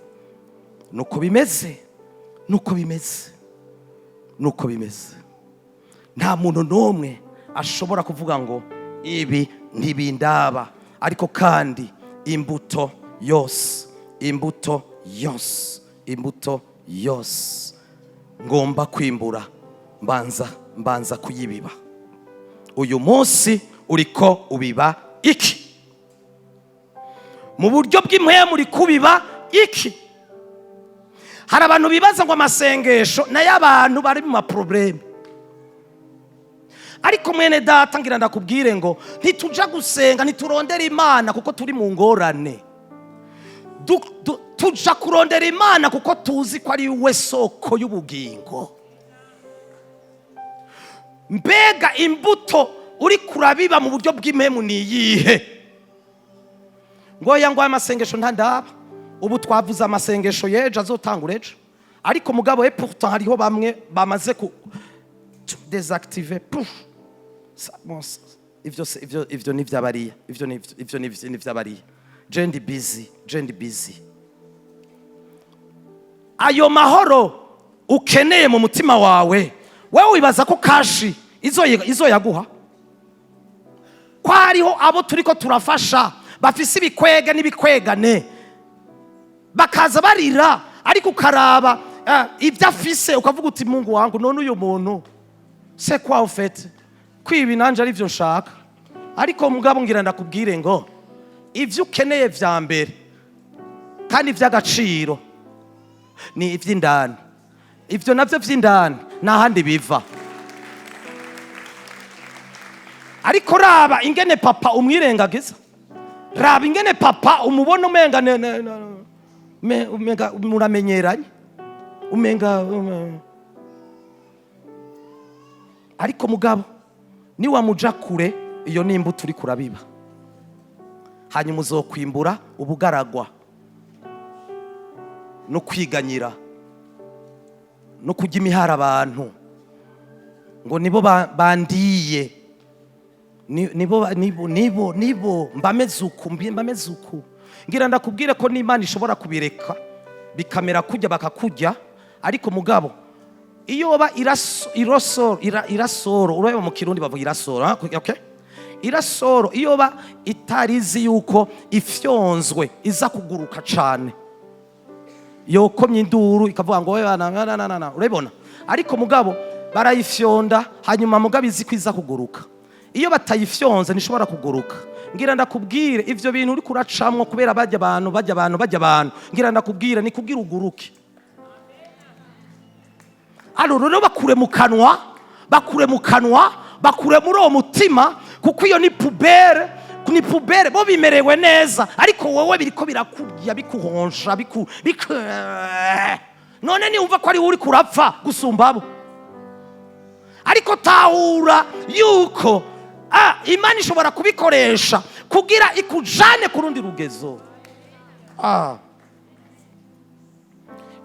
nuko bimeze, nuko bimeze, nuko bimeze. Nta muntu n'umwe ashobora kuvuga ngo ibi ntibindaba. Ariko kandi imbuto yose, imbuto yose, imbuto yose ngomba kwimbura, mbanza kuyibiba. Uyu munsi uriko ubiba iki? Mu buryo bw'impwemu uri kubiba iki? Hari abantu bibaza ngo amasengesho nayo abantu bari mu ma problèmes. Ariko mwene data, ngira ndakubwire ngo ntituja gusenga, ntiturondera Imana kuko turi mu ngorane. Tuja kurondera Imana kuko tuzi ko ari we soko y'ubugingo. Mbega imbuto uri kurabiba mu buryo bw'impwemu ni iyihe? Ngo ya ngo aya masengesho ntandaba. Ubu twavuze amasengesho y'ejo azotangura ejo, ariko mugabo, et pourtant hariho bamwe bamaze ku désactiver, pouf. Bon, ivyo ni ivy'abariya, ivyo ni ivy'abariya. Je ndi busy, je ndi busy. Ayo mahoro ukeneye mu mutima wawe, wewe wibaza ko cash izo yaguha? Ko hariho abo turiko turafasha bafise ibikwega n'ibikwegane, bakaza barira, ariko ukaraba ibyo afise ukavuga uti: "Mungu wangu, none uyu muntu c'est quoi au fait?" Kwibi nanje ari byo nshaka. Ariko mugabo ngira ndakubwire ngo ibyo ukeneye vya mbere kandi iby'agaciro ni iby'indani. Ibyo nabyo by'indani nta handi biva. Ariko raba ingene papa umwirengagiza, raba ingene papa umubona umenga umenga muramenyeranye, umenga ariko mugabo niwamuja kure, iyo ni imbuto uri kurabiba. Hanyuma uzokwimbura ubugaragwa no kwiganyira no kurya imihara abantu ngo nibo bandiye. Nibo nibo nibo nibo mbameze uku, mbameze uku. Ngira ndakubwire ko n'Imana ishobora kubireka bikamera kujya bakakujya. Ariko mugabo iyo ba irosoro, irasoro, urabona mu Kirundi bavuga irasoro, ha? Okay? Irasoro iyo ba itarizi yuko ifyonzwe iza kuguruka cane, yokomye induru ikavuga ngo: "Oya, na na na na." Urabibona? Ariko mugabo barayifyonda, hanyuma mugabo izi ko iza kuguruka. Iyo batayifyonze ntishobora kuguruka. Ngira ndakubwire, ivyo bintu uri kuracamwo kubera bajya abantu, bajya abantu, bajya abantu, ngira ndakubwire, ni kugira uguruke. Alors rero bakure mu kanwa, bakure mu kanwa, bakure muri uwo mutima, kuko iyo ni poubelle, ni poubelle. Bo bimerewe neza, ariko wowe biriko birakurya, bikuhonsha, biku. None niwumva ko ari wowe uri kurapfa gusumba abo. Ariko tahura yuko Imana ishobora kubikoresha kugira ikujane ku rundi rugezo.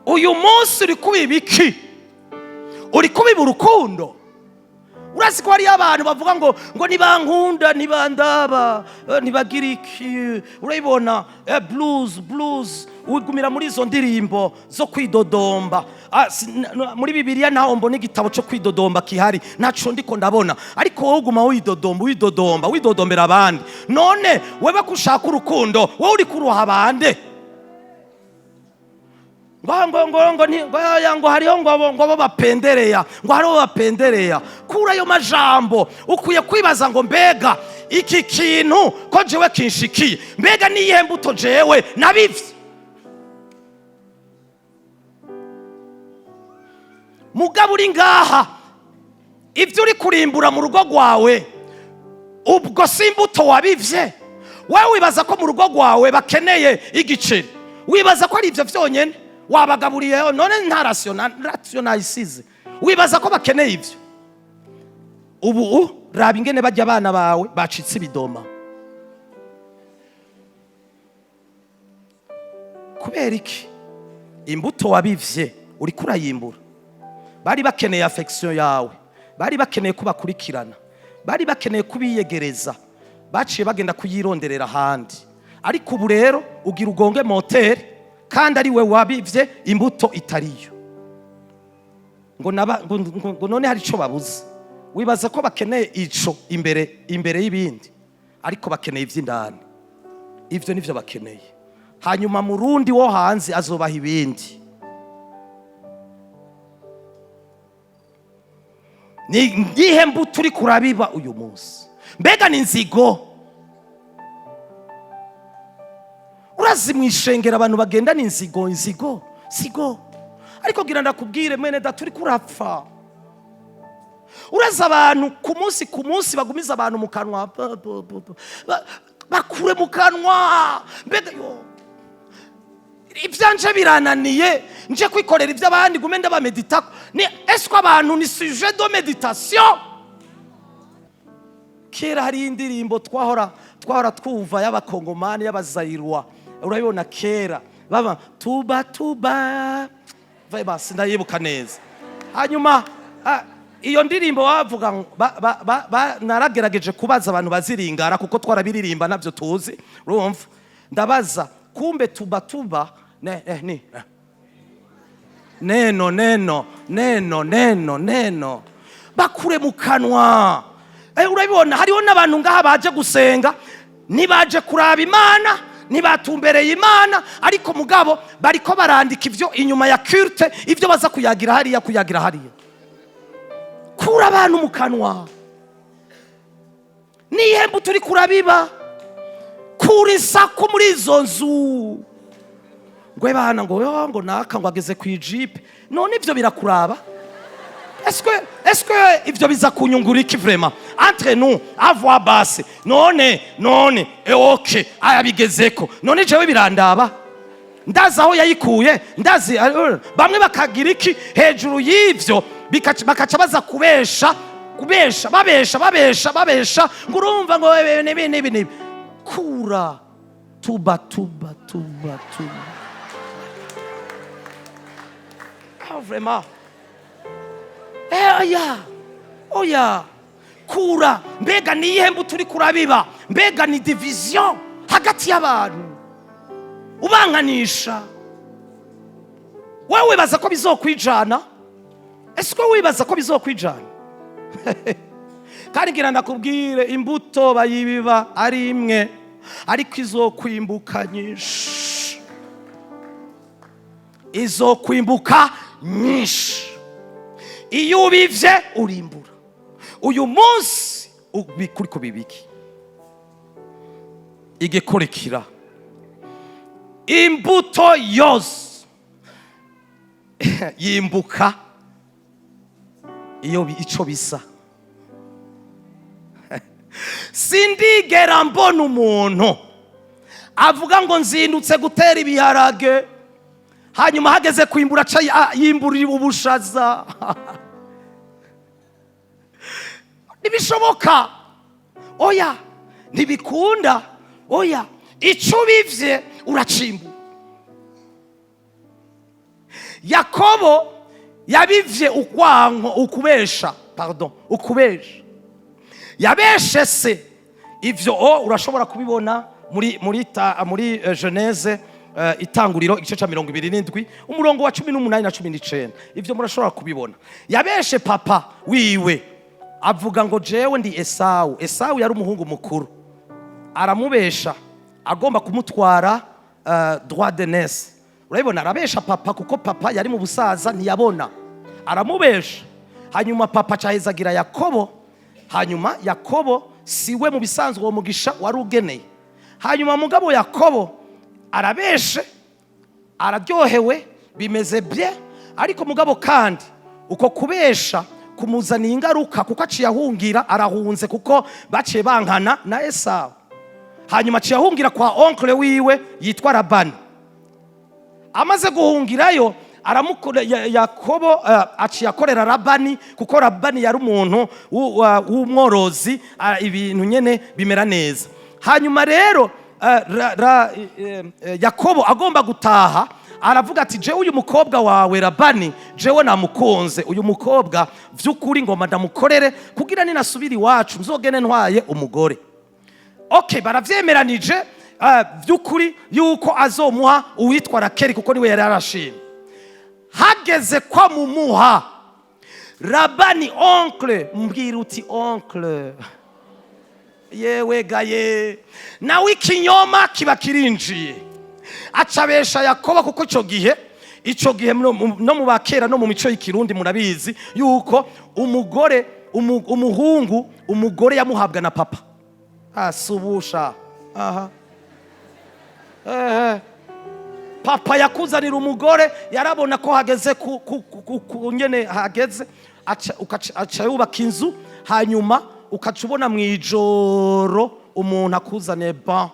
Uyu munsi uri kubiba iki? Uri kubiba urukundo? Urazi ko hariyo abantu bavuga ngo nibankunda, ntibandaba, ntibagira iki. Urabibona, blues, blues, wigumira muri izo ndirimbo zo kwidodomba. Muri Bibiliya ntaho mbona igitabo cyo kwidodomba kihari, ntaco ndiko ndabona. Ariko wowe uguma widodomba, widodomba, widodombera abandi. None wewe ko ushaka urukundo, wowe uri kuruha abande? Ngo ngo ngo ngo ngo ya, ngo hariho ngo bo bapendereya, ngo hariho bapendereya. Kura ayo majambo. Ukwiye kwibaza ngo: "Mbega iki kintu ko jewe kinshikiye, mbega niyihe mbuto jewe nabivye?" Mugabo uri ngaha, ibyo uri kurimbura mu rugo rwawe, ubwo si imbuto wabivye? Wowe wibaza ko mu rugo rwawe bakeneye igiceri? Wibaza ko ari ibyo byonyine wabagaburiye? None nta ration nayisize? Wibaza ko bakeneye ibyo? Ubu raba ingene bajya abana bawe bacitse ibidoma. Kubera iki? Imbuto wabivye uriko urayimbura. Bari bakeneye affection yawe, bari bakeneye kubakurikirana, bari bakeneye kubiyegereza, baciye bagenda kuyironderera ahandi. Ariko ubu rero ugira ugonge moteri. Kandi ari we wabivye imbuto itariyo. Ngo, naba, ngo none hari ico babuze? Wibaza ko bakeneye ico imbere y'ibindi, ariko bakeneye ivy'indani. Ivyo nivyo bakeneye. Hanyuma murundi wo hanze azobaha ibindi. Ni ngihe mbuto uri kurabiba uyu munsi? Mbega ni inzigo? Urazi mu ishengero abantu bagendana inzigo, inzigo, sigo. Ariko gira ndakubwire, mwene data, uri kurapfa. Urazi abantu ku munsi ku munsi bagumiza abantu mu kanwa, bakure mu kanwa. Mbega yo, ibyanje birananiye, nje kwikorera iby'abandi, gume ndabameditako. Ni esiko abantu ni sujet de méditation? Kera hari indirimbo twahora twumva y'Abakongomani, y'Abazayirwa. Urabibona, kera baba tuba tuba vema, sindayibuka neza. Hanyuma iyo ndirimbo bavuga ngo naragerageje kubaza abantu baziringara, kuko twarabiririmba nabyo tuzi. Urumva, ndabaza, kumbe tuba tuba ne, ni neno neno neno neno neno, bakure mu kanwa. Urabibona, hariho n'abantu ngaha baje gusenga, ntibaje kuraba Imana, ntibatumbereye Imana, ariko mugabo bariko barandika ivyo inyuma ya culte, ivyo baza kuyagira hariya, kuyagira hariya. Kura abantu mu kanwa. Nihemba turi kurabiba, kura isaku muri izo nzu. Ngo bana, ngo yo, ngo naka ngo ageze ku ijipe. None ivyo birakuraba? Est-ce que ivyo biza kunyungura iki? Vraiment, entre nous, à voix basse, none ok, ayabigezeko, none jewe birandaba? Ndazi aho yayikuye, ndazi. Bamwe bakagira iki hejuru y'ivyo, bakaca baza kubesha, kubesha, babesha, babesha, babesha, ngo urumva ngo nibi nibi nibi. Kura tuba tuba tuba tuba. Ah, vraiment. Oya, oya, kura. Mbega ni iyihe mbuto uri kurabiba? Mbega ni division hagati y'abantu ubankanisha? Wowe wibaza ko bizokwijana? Ese ko wibaza ko bizokwijana? Kandi ngira ndakubwire, imbuto bayibiba ari imwe, ariko izokwimbuka nyinshi, izokwimbuka nyinshi. Iyo ubivye urimbura. Uyu munsi kuri kubibiki igikurikira, imbuto yose yimbuka iyo ico bisa. Sindigera mbona umuntu avuga ngo nzindutse gutera ibiharage, hanyuma hageze kwimbura aca yimbura ubushaza. Ntibishoboka, oya, ntibikunda, oya. Ico ubivye uracimbura. Yakobo yabivye ukwanko, ukubesha, pardon, ukubesha. Yabeshe se. Ivyo urashobora kubibona muri Genèse, Itanguriro, igice ca 27, umurongo wa 18 na 19. Ivyo murashobora kubibona. Yabeshe papa wiwe, avuga ngo jewe ndi Esawu. Esawu yari umuhungu mukuru. Aramubesha agomba kumutwara droit d'aînesse. Urabibona, arabesha papa kuko papa yari mu busaza, ntiyabona. Aramubesha, hanyuma papa acahezagira Yakobo. Hanyuma Yakobo siwe mu bisanzwe uwo mugisha wari ugeneye. Hanyuma mugabo Yakobo arabeshe, araryohewe, bimeze bye. Ariko mugabo kandi uko kubesha kumuzaniye ingaruka, kuko aciye ahungira, arahunze kuko baciye bankana na Esawu. Hanyuma aciye ahungira kwa oncle wiwe yitwa Labani. Amaze guhungirayo, Yakobo aciye akorera Labani, kuko Labani yari umuntu w'umworozi, ibintu nyene bimera neza. Hanyuma rero Yakobo agomba gutaha, aravuga ati: "Jewe uyu mukobwa wawe Labani, jewe namukunze. Uyu mukobwa vy'ukuri ngomba ndamukorere, kugira ninasubira iwacu nzogene ntwaye umugore." Okay, baravyemeranije. By'ukuri yuko azomuha uwitwa Rakeli, kuko niwe yari yarashimye. Hageze ko mumuha, Labani oncle, mbwira uti oncle, yewe gaye, nawe ikinyoma kiba kirinjiye, acabesha Yakobo, kuko icyo gihe no mu bakera, no mu mico y'ikirundi, murabizi yuko umugore umuhungu, umugore yamuhabwa na papa. Asubusha aha, ehe, papa yakuzanira umugore, yarabona ko hageze ku nyene hageze, aca yubaka inzu, hanyuma ukaca ubona mu ijoro umuntu akuzaniye ban.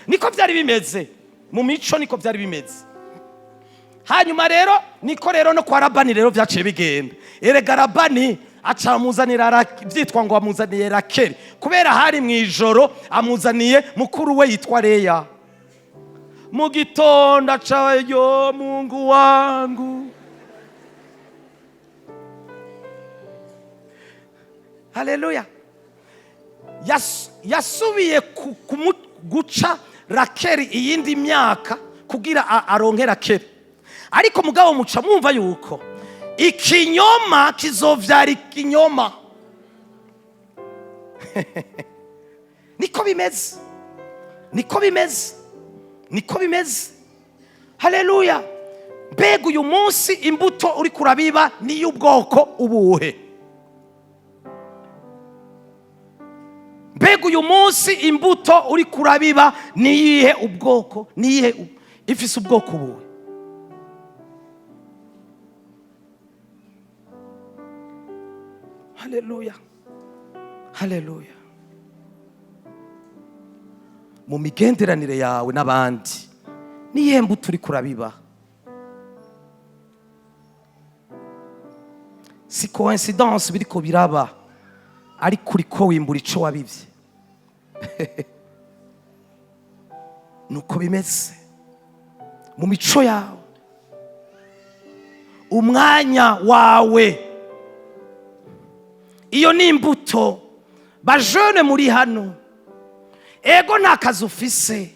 Niko byari bimeze mu mico, niko byari bimeze. Hanyuma rero niko rero no kwa Labani rero byaciye bigenda. Erega Labani aca amuzanira byitwa ngo amuzaniye Rakeli, kubera hari mu ijoro amuzaniye mukuru we yitwa Leya. Mu gitondo aca: "Yo Mungu wangu, haleluya!" Yasubiye guca Rakeli iyindi myaka kugira aronke Rakeli. Ariko mugabo muca mwumva yuko ikinyoma kizovyara ikinyoma. Niko bimeze, niko bimeze, niko bimeze. Haleluya! Mbega uyu munsi imbuto uri kurabiba niy'ubwoko ubuhe? Mbega uyu munsi imbuto uri kurabiba niyihe ubwoko, niyihe, ifise ubwoko ubuhe? Haleluya, haleluya! Mu migenderanire yawe n'abandi, niyihe mbuto uri kurabiba? Si coïncidence biriko biraba, ariko uriko wimbura ico wabivye. Nuko bimeze mu mico yawe, umwanya wawe, iyo ni imbuto. Bajene muri hano, ego nta kazi ufise,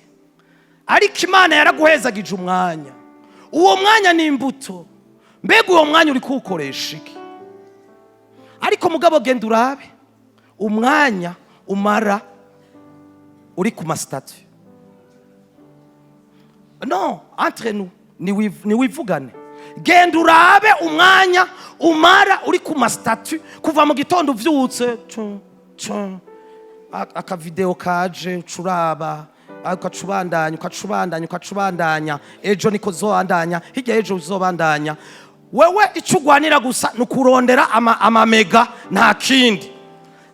ariko Imana yaraguhezagije umwanya. Uwo mwanya ni imbuto. Mbega uwo mwanya uri kuwukoresha iki? Ariko mugabo genda urabe umwanya umara uri ku ma statuts. No entre nous, niwivugane. Genda urabe umwanya umara uri ku ma statuts, kuva mu gitondo uvyutse, tu, tu, akavideo kaje ucuraba, ukaca ubandanya, ukaca ubandanya, ukaca ubandanya. Ejo niko uzobandanya, hirya y'ejo uzobandanya. Wewe icyo ugwanira gusa ni ukurondera amamega, nta kindi.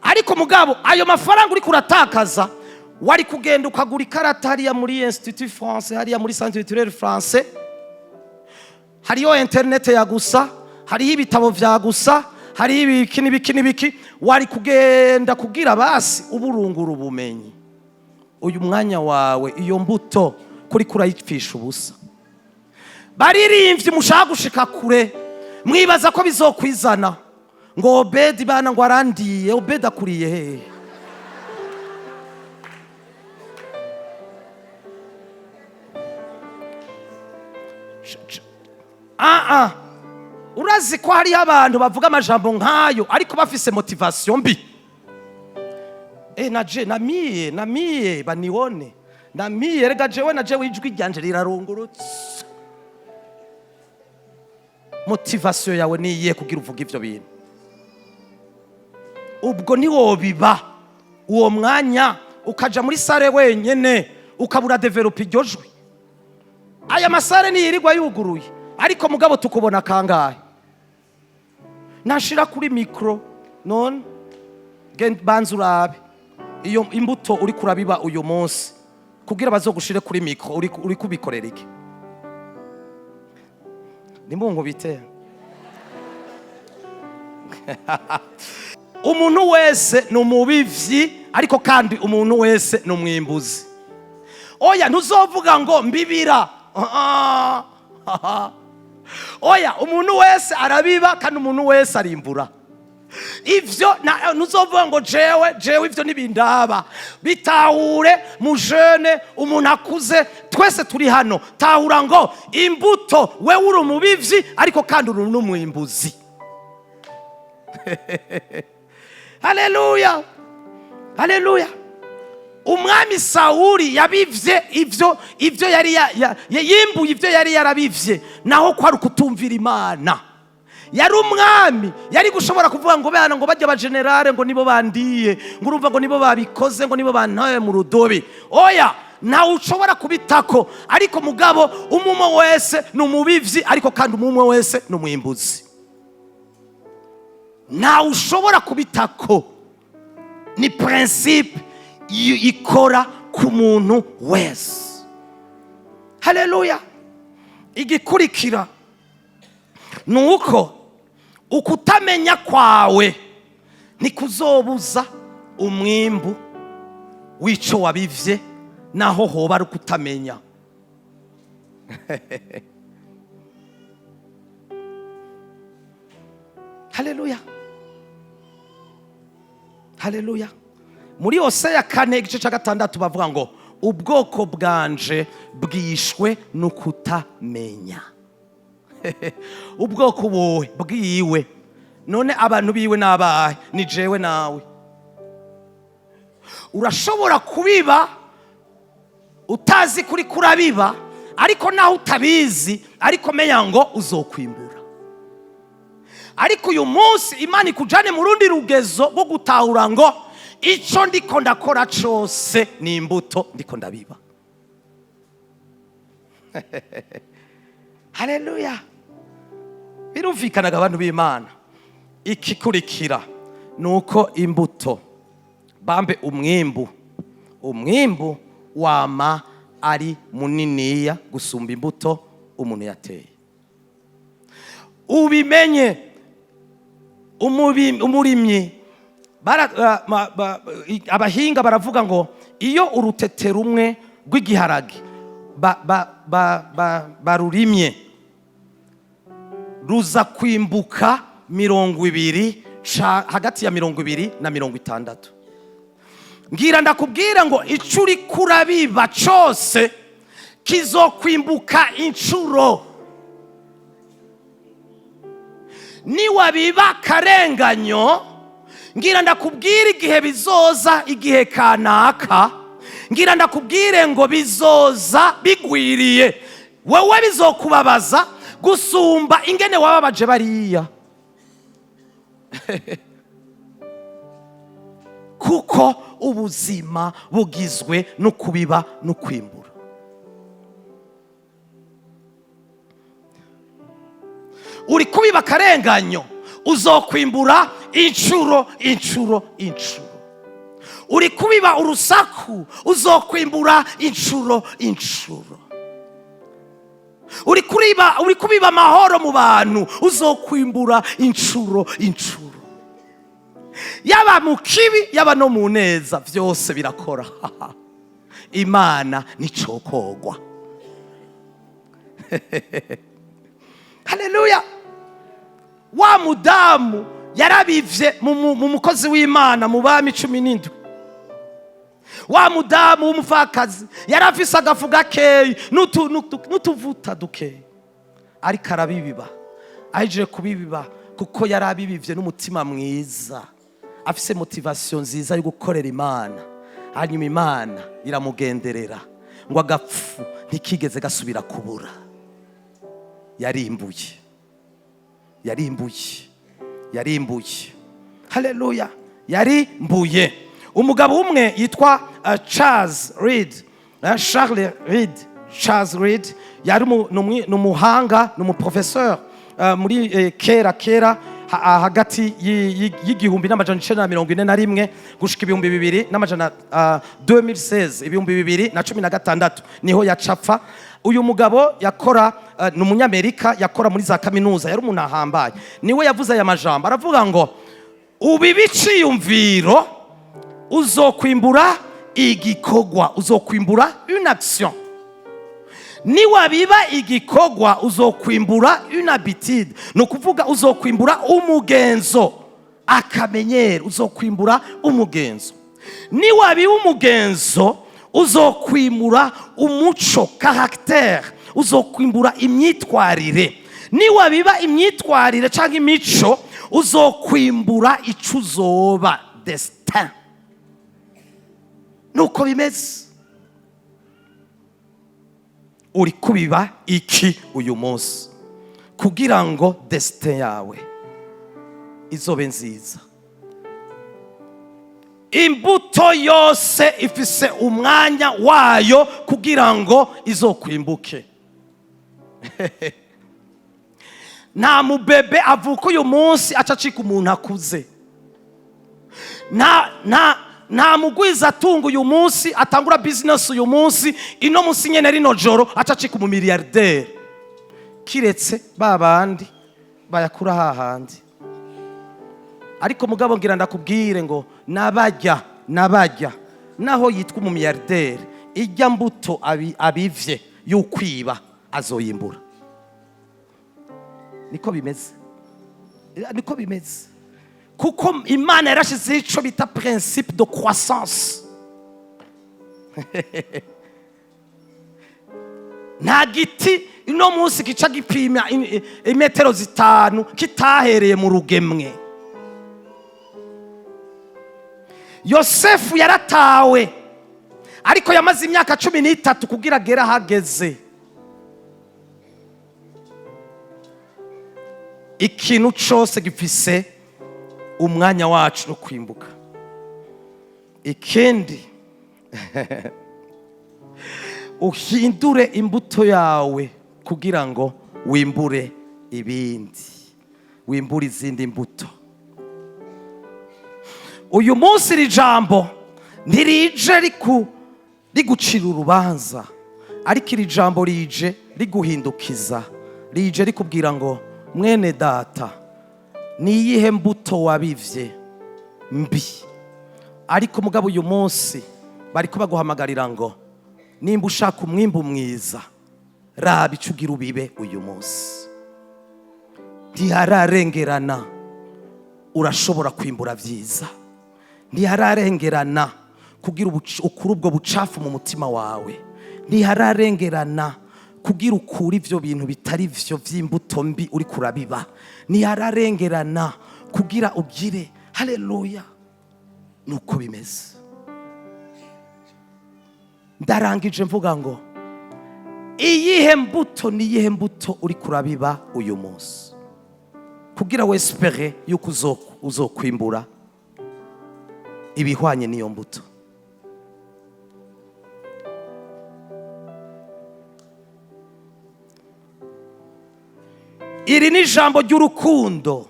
Ariko mugabo ayo mafaranga uri kuratakaza, wari kugenda ukagura ikarata hariya muri Institut Français, hariya muri Centre Culturel Français, hariyo internet ya gusa, hariho ibitabo vya gusa, hariho ibiki n'ibiki n'ibiki. Wari kugenda kugira basi uburungura ubumenyi. Uyu mwanya wawe, iyo mbuto kuri kurayipfisha ubusa. Baririmbyi mushaka gushika kure, mwibaza ko bizokwizana, ngo Obedi bana ngo arandiye. Obedi akuriye hehe? Ah ah, urazi ko hariho abantu bavuga amajambo nk'ayo ariko bafise motivation mbi. Naje namiye namiye banione namiye, rega jewe na jewe ijwi ryanje rirarungurutse. Motivation yawe niyihe kugira uvuge ivyo bintu? Ubwo ntiwobiba uwo mwanya ukaja muri salle wenyene, ukabura développa iryo jwi. Aya ma salles niyirirwa yuguruye, ariko mugabo tukubona kangahe nashira kuri micro? None banza urabe iyo imbuto uri kurabiba uyu munsi kugira bazogushire kuri micro, uri kubikorera iki? Nimunkubite. Umuntu wese ni umubivyi, ariko kandi umuntu wese ni umwimbuzi. Oya, ntuzovuga ngo mbibira. Ah, ah. Oya, umuntu wese arabiba kandi umuntu wese arimbura. Ivyo ntuzovuga ngo jewe, jewe ivyo ntibindaba. Bitahure mu jeune, umuntu akuze, twese turi hano. Tahura ngo imbuto, wewe uri umubivyi ariko kandi uri n'umwimbuzi. Haleluya, haleluya. Umwami Sawuli yabivye ivyo yari yimbuye ivyo yari yarabivye, naho kwari ukutumvira Imana. Yari umwami, yari gushobora kuvuga ngo bana, ngo bajya abajenerale, ngo nibo bandiye, ngo urumva ngo nibo babikoze, ngo nibo bantaye mu rudobi. Oya, ntawe ushobora kubitako. Ariko mugabo umwe wese ni umubivyi, ariko kandi umwe wese ni umwimbuzi. Ntawe ushobora kubitako, ni principe ikora ku muntu wese. Haleluya. Igikurikira ni uko ukutamenya kwawe ntikuzobuza umwimbu w'ico wabivye, naho hoba ari ukutamenya. Haleluya, haleluya. Muri Hoseya 4 igice cya 6 bavuga ngo ubwoko bwanje bwishwe no kutamenya. Ubwoko buwe bwiwe, none abantu biwe n'abahe? Ni jewe nawe. Urashobora kubiba utazi kuri kurabiba, ariko naho utabizi, ariko menya ngo uzokwimbura. Ariko uyu munsi Imana ikujane mu rundi rugezo rwo gutahura ngo ico ndiko ndakora cose ni imbuto ndiko ndabiba. Haleluya. Birumvikanaga, abantu b'Imana. Ikikurikira ni uko imbuto bambe umwimbu wama ari muniniya gusumba imbuto umuntu yateye. Ubimenye, umurimyi abahinga baravuga ngo iyo urutete rumwe rw'igiharage barurimye, ruza kwimbuka 20, hagati ya 20 na 60. Ngira ndakubwira ngo ico uriko urabiba cose kizokwimbuka incuro. Niwabiba akarenganyo, ngira ndakubwira igihe bizoza, igihe kanaka, ngira ndakubwire ngo bizoza bigwiriye. Wewe bizokubabaza gusumba ingene wababaje bariya, kuko ubuzima bugizwe no kubiba no kwimbura. Uri kubiba akarenganyo, uzokwimbura incuro, incuro, incuro. Uri kubiba urusaku, uzokwimbura incuro, incuro. Uri kubiba amahoro mu bantu, uzokwimbura incuro, incuro. Yaba mu kibi, yaba no mu neza, byose birakora. Imana nicokogwa. Haleluya. Wa mudamu yarabivye mu mukozi w'Imana mu Bami 17. Wa mudamu w'umupfakazi yarafise agafu gakeyi n'utuvuta dukeyi, ariko arabibiba. Ahejeje kubibiba, kuko yarabibivye n'umutima mwiza, afise motivation nziza yo gukorera Imana, hanyuma Imana iramugenderera, ngo agapfu ntikigeze gasubira kubura. Yarimbuye, yarimbuye, yarimbuye. Haleluya, yarimbuye. Umugabo umwe yitwa Charles Reed, Charles Reed, Charles Reed yari n'umuhanga, n'umuprofesseur muri kera kera, hagati y'1941 gushika ibihumbi bibiri n'amajana, 2016, 2016 niho yacapfa. Uyu mugabo yakora, ni umunyamerika, yakora muri za kaminuza, yari umuntu ahambaye. Niwe yavuze aya majambo, aravuga ngo ubiba iciyumviro, uzokwimbura igikorwa, uzokwimbura une action. Niwabiba igikorwa, uzokwimbura une habitude, ni ukuvuga uzokwimbura umugenzo. Akamenyero, uzokwimbura umugenzo. Niwabiba umugenzo, uzokwimura umuco, caractère, uzokwimbura imyitwarire. Niwabiba imyitwarire cyangwa imico, uzokwimbura icyo uzoba, destin. Nuko bimeze. Uri kubiba iki uyu munsi kugira ngo destin yawe izobe nziza? Imbuto yose ifise umwanya wayo kugira ngo izokwimbuke. Nta mubebe avuka uyu munsi aca acika umuntu akuze. Nta mugwiza atunga uyu munsi, atangura business uyu munsi, ino munsi nyene, rino joro, aca acika umumiliyarderi, kiretse ba bandi bayakura hahandi. Ariko mugabo ngira ndakubwire ngo nabajya nabajya naho yitwa umumiliyarderi, ijya mbuto abivye y'ukwiba azoyimbura. Niko bimeze, niko bimeze, kuko Imana yarashyizeho icyo bita principe de croissance. Nta giti ino munsi gica gipima imetero 5 kitahereye mu rugemwe. Yosefu yaratawe, ariko yamaze imyaka 13 kugira agere ahageze. Ikintu cyose gifise umwanya wacu no kwimbuka. Ikindi, uhindure imbuto yawe kugira ngo wimbure ibindi, wimbure izindi mbuto. Uyu munsi iri jambo ntirije rigucira urubanza, ariko iri jambo rije riguhindukiza, rije rikubwira ngo: mwene data, ni iyihe mbuto wabivye mbi? Ariko mugabo uyu munsi bariko baguhamagarira ngo nimba ushaka umwimbu mwiza, raba ico ugira ubibe uyu munsi. Ntihararengerana, urashobora kwimbura vyiza. Ntihararengerana kugira ukure ubwo bucafu mu mutima wawe. Ntihararengerana kugira ukure ivyo bintu bitari vyo vy'imbuto mbi uri kurabiba. Ntihararengerana kugira ugire haleluya. Nuko bimeze. Ndarangije mvuga ngo iyihe mbuto, ni iyihe mbuto uri kurabiba uyu munsi kugira wespère yuko uzokwimbura ibihwanye n'iyo mbuto? Iri ni ijambo ry'urukundo,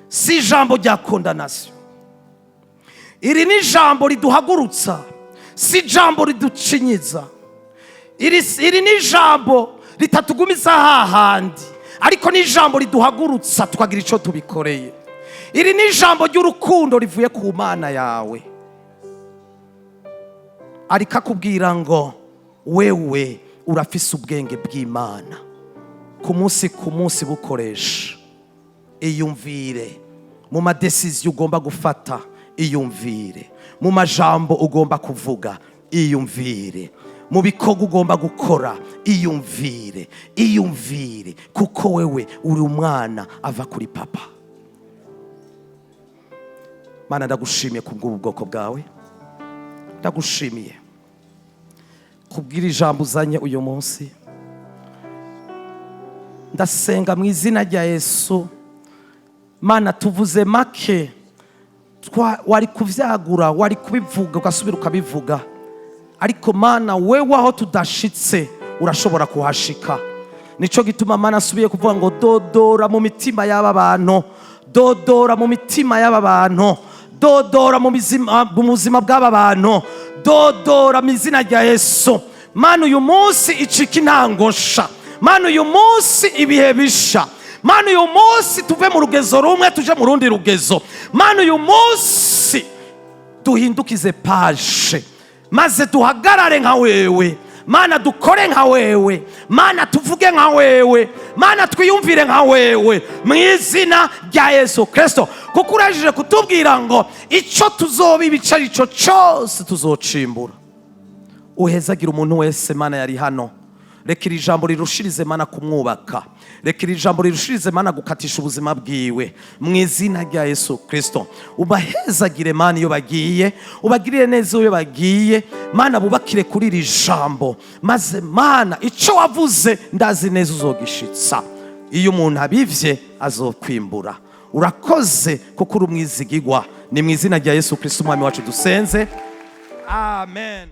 si ijambo rya condamnation. Iri ni ijambo riduhagurutsa, si ijambo riducinyiza. Iri ni ijambo ritatugumiza hahandi, ariko ni ijambo riduhagurutsa tukagira icyo tubikoreye. Iri ni ijambo ry'urukundo rivuye ku Mana yawe, ariko akubwira ngo wewe urafise ubwenge bw'Imana. Ku munsi ku munsi bukoresha. Iyumvire mu ma décisions ugomba gufata, iyumvire mu majambo ugomba kuvuga, iyumvire mu bikorwa ugomba gukora, iyumvire, iyumvire, kuko wewe uri umwana ava kuri papa. Mana, ndagushimiye kubw'ubu bwoko bwawe. Ndagushimiye kubw'iri jambo uzanye uyu munsi. Ndasenga mu izina rya Yesu. Mana, tuvuze make, wari kuvyagura, wari kubivuga ugasubira ukabivuga, ariko Mana, wewe aho tudashitse urashobora kuhashika. Nico gituma, Mana, asubiye kuvuga ngo dodora mu mitima y'aba bantu, dodora mu mitima y'aba bantu, dodora mu buzima bw'aba bantu, dodora mu izina rya Yesu. Mana, uyu munsi icika intango nsha. Mana, uyu munsi ibihe bisha. Mana, uyu munsi tuve mu rugezo rumwe tuje mu rundi rugezo. Mana, uyu munsi duhindukize page, maze duhagarare nka wewe. Mana, dukore nka wewe. Mana, tuvuge nka wewe. Mana, twiyumvire nka wewe, mu izina rya Yesu Kirisito, kuko urajije kutubwira ngo icyo tuzoba ibice ari cyo cyose tuzocimbura. Uhezagira umuntu wese, Mana, yari hano. Reka iri jambo rirushirize, Mana, kumwubaka. Reka iri jambo rirushirize, Mana, gukatisha ubuzima bwiwe, mu izina rya Yesu Kirisito. Ubahezagire, Mana, iyo bagiye, ubagirire neza iyo bagiye. Mana, bubakire kuri iri jambo, maze Mana, icyo wavuze ndazi neza uzogishitsa. Iyo umuntu abivye azokwimbura. Urakoze kuko uri umwizigigwa. Ni mu izina rya Yesu Kirisito umwami wacu dusenze, amen.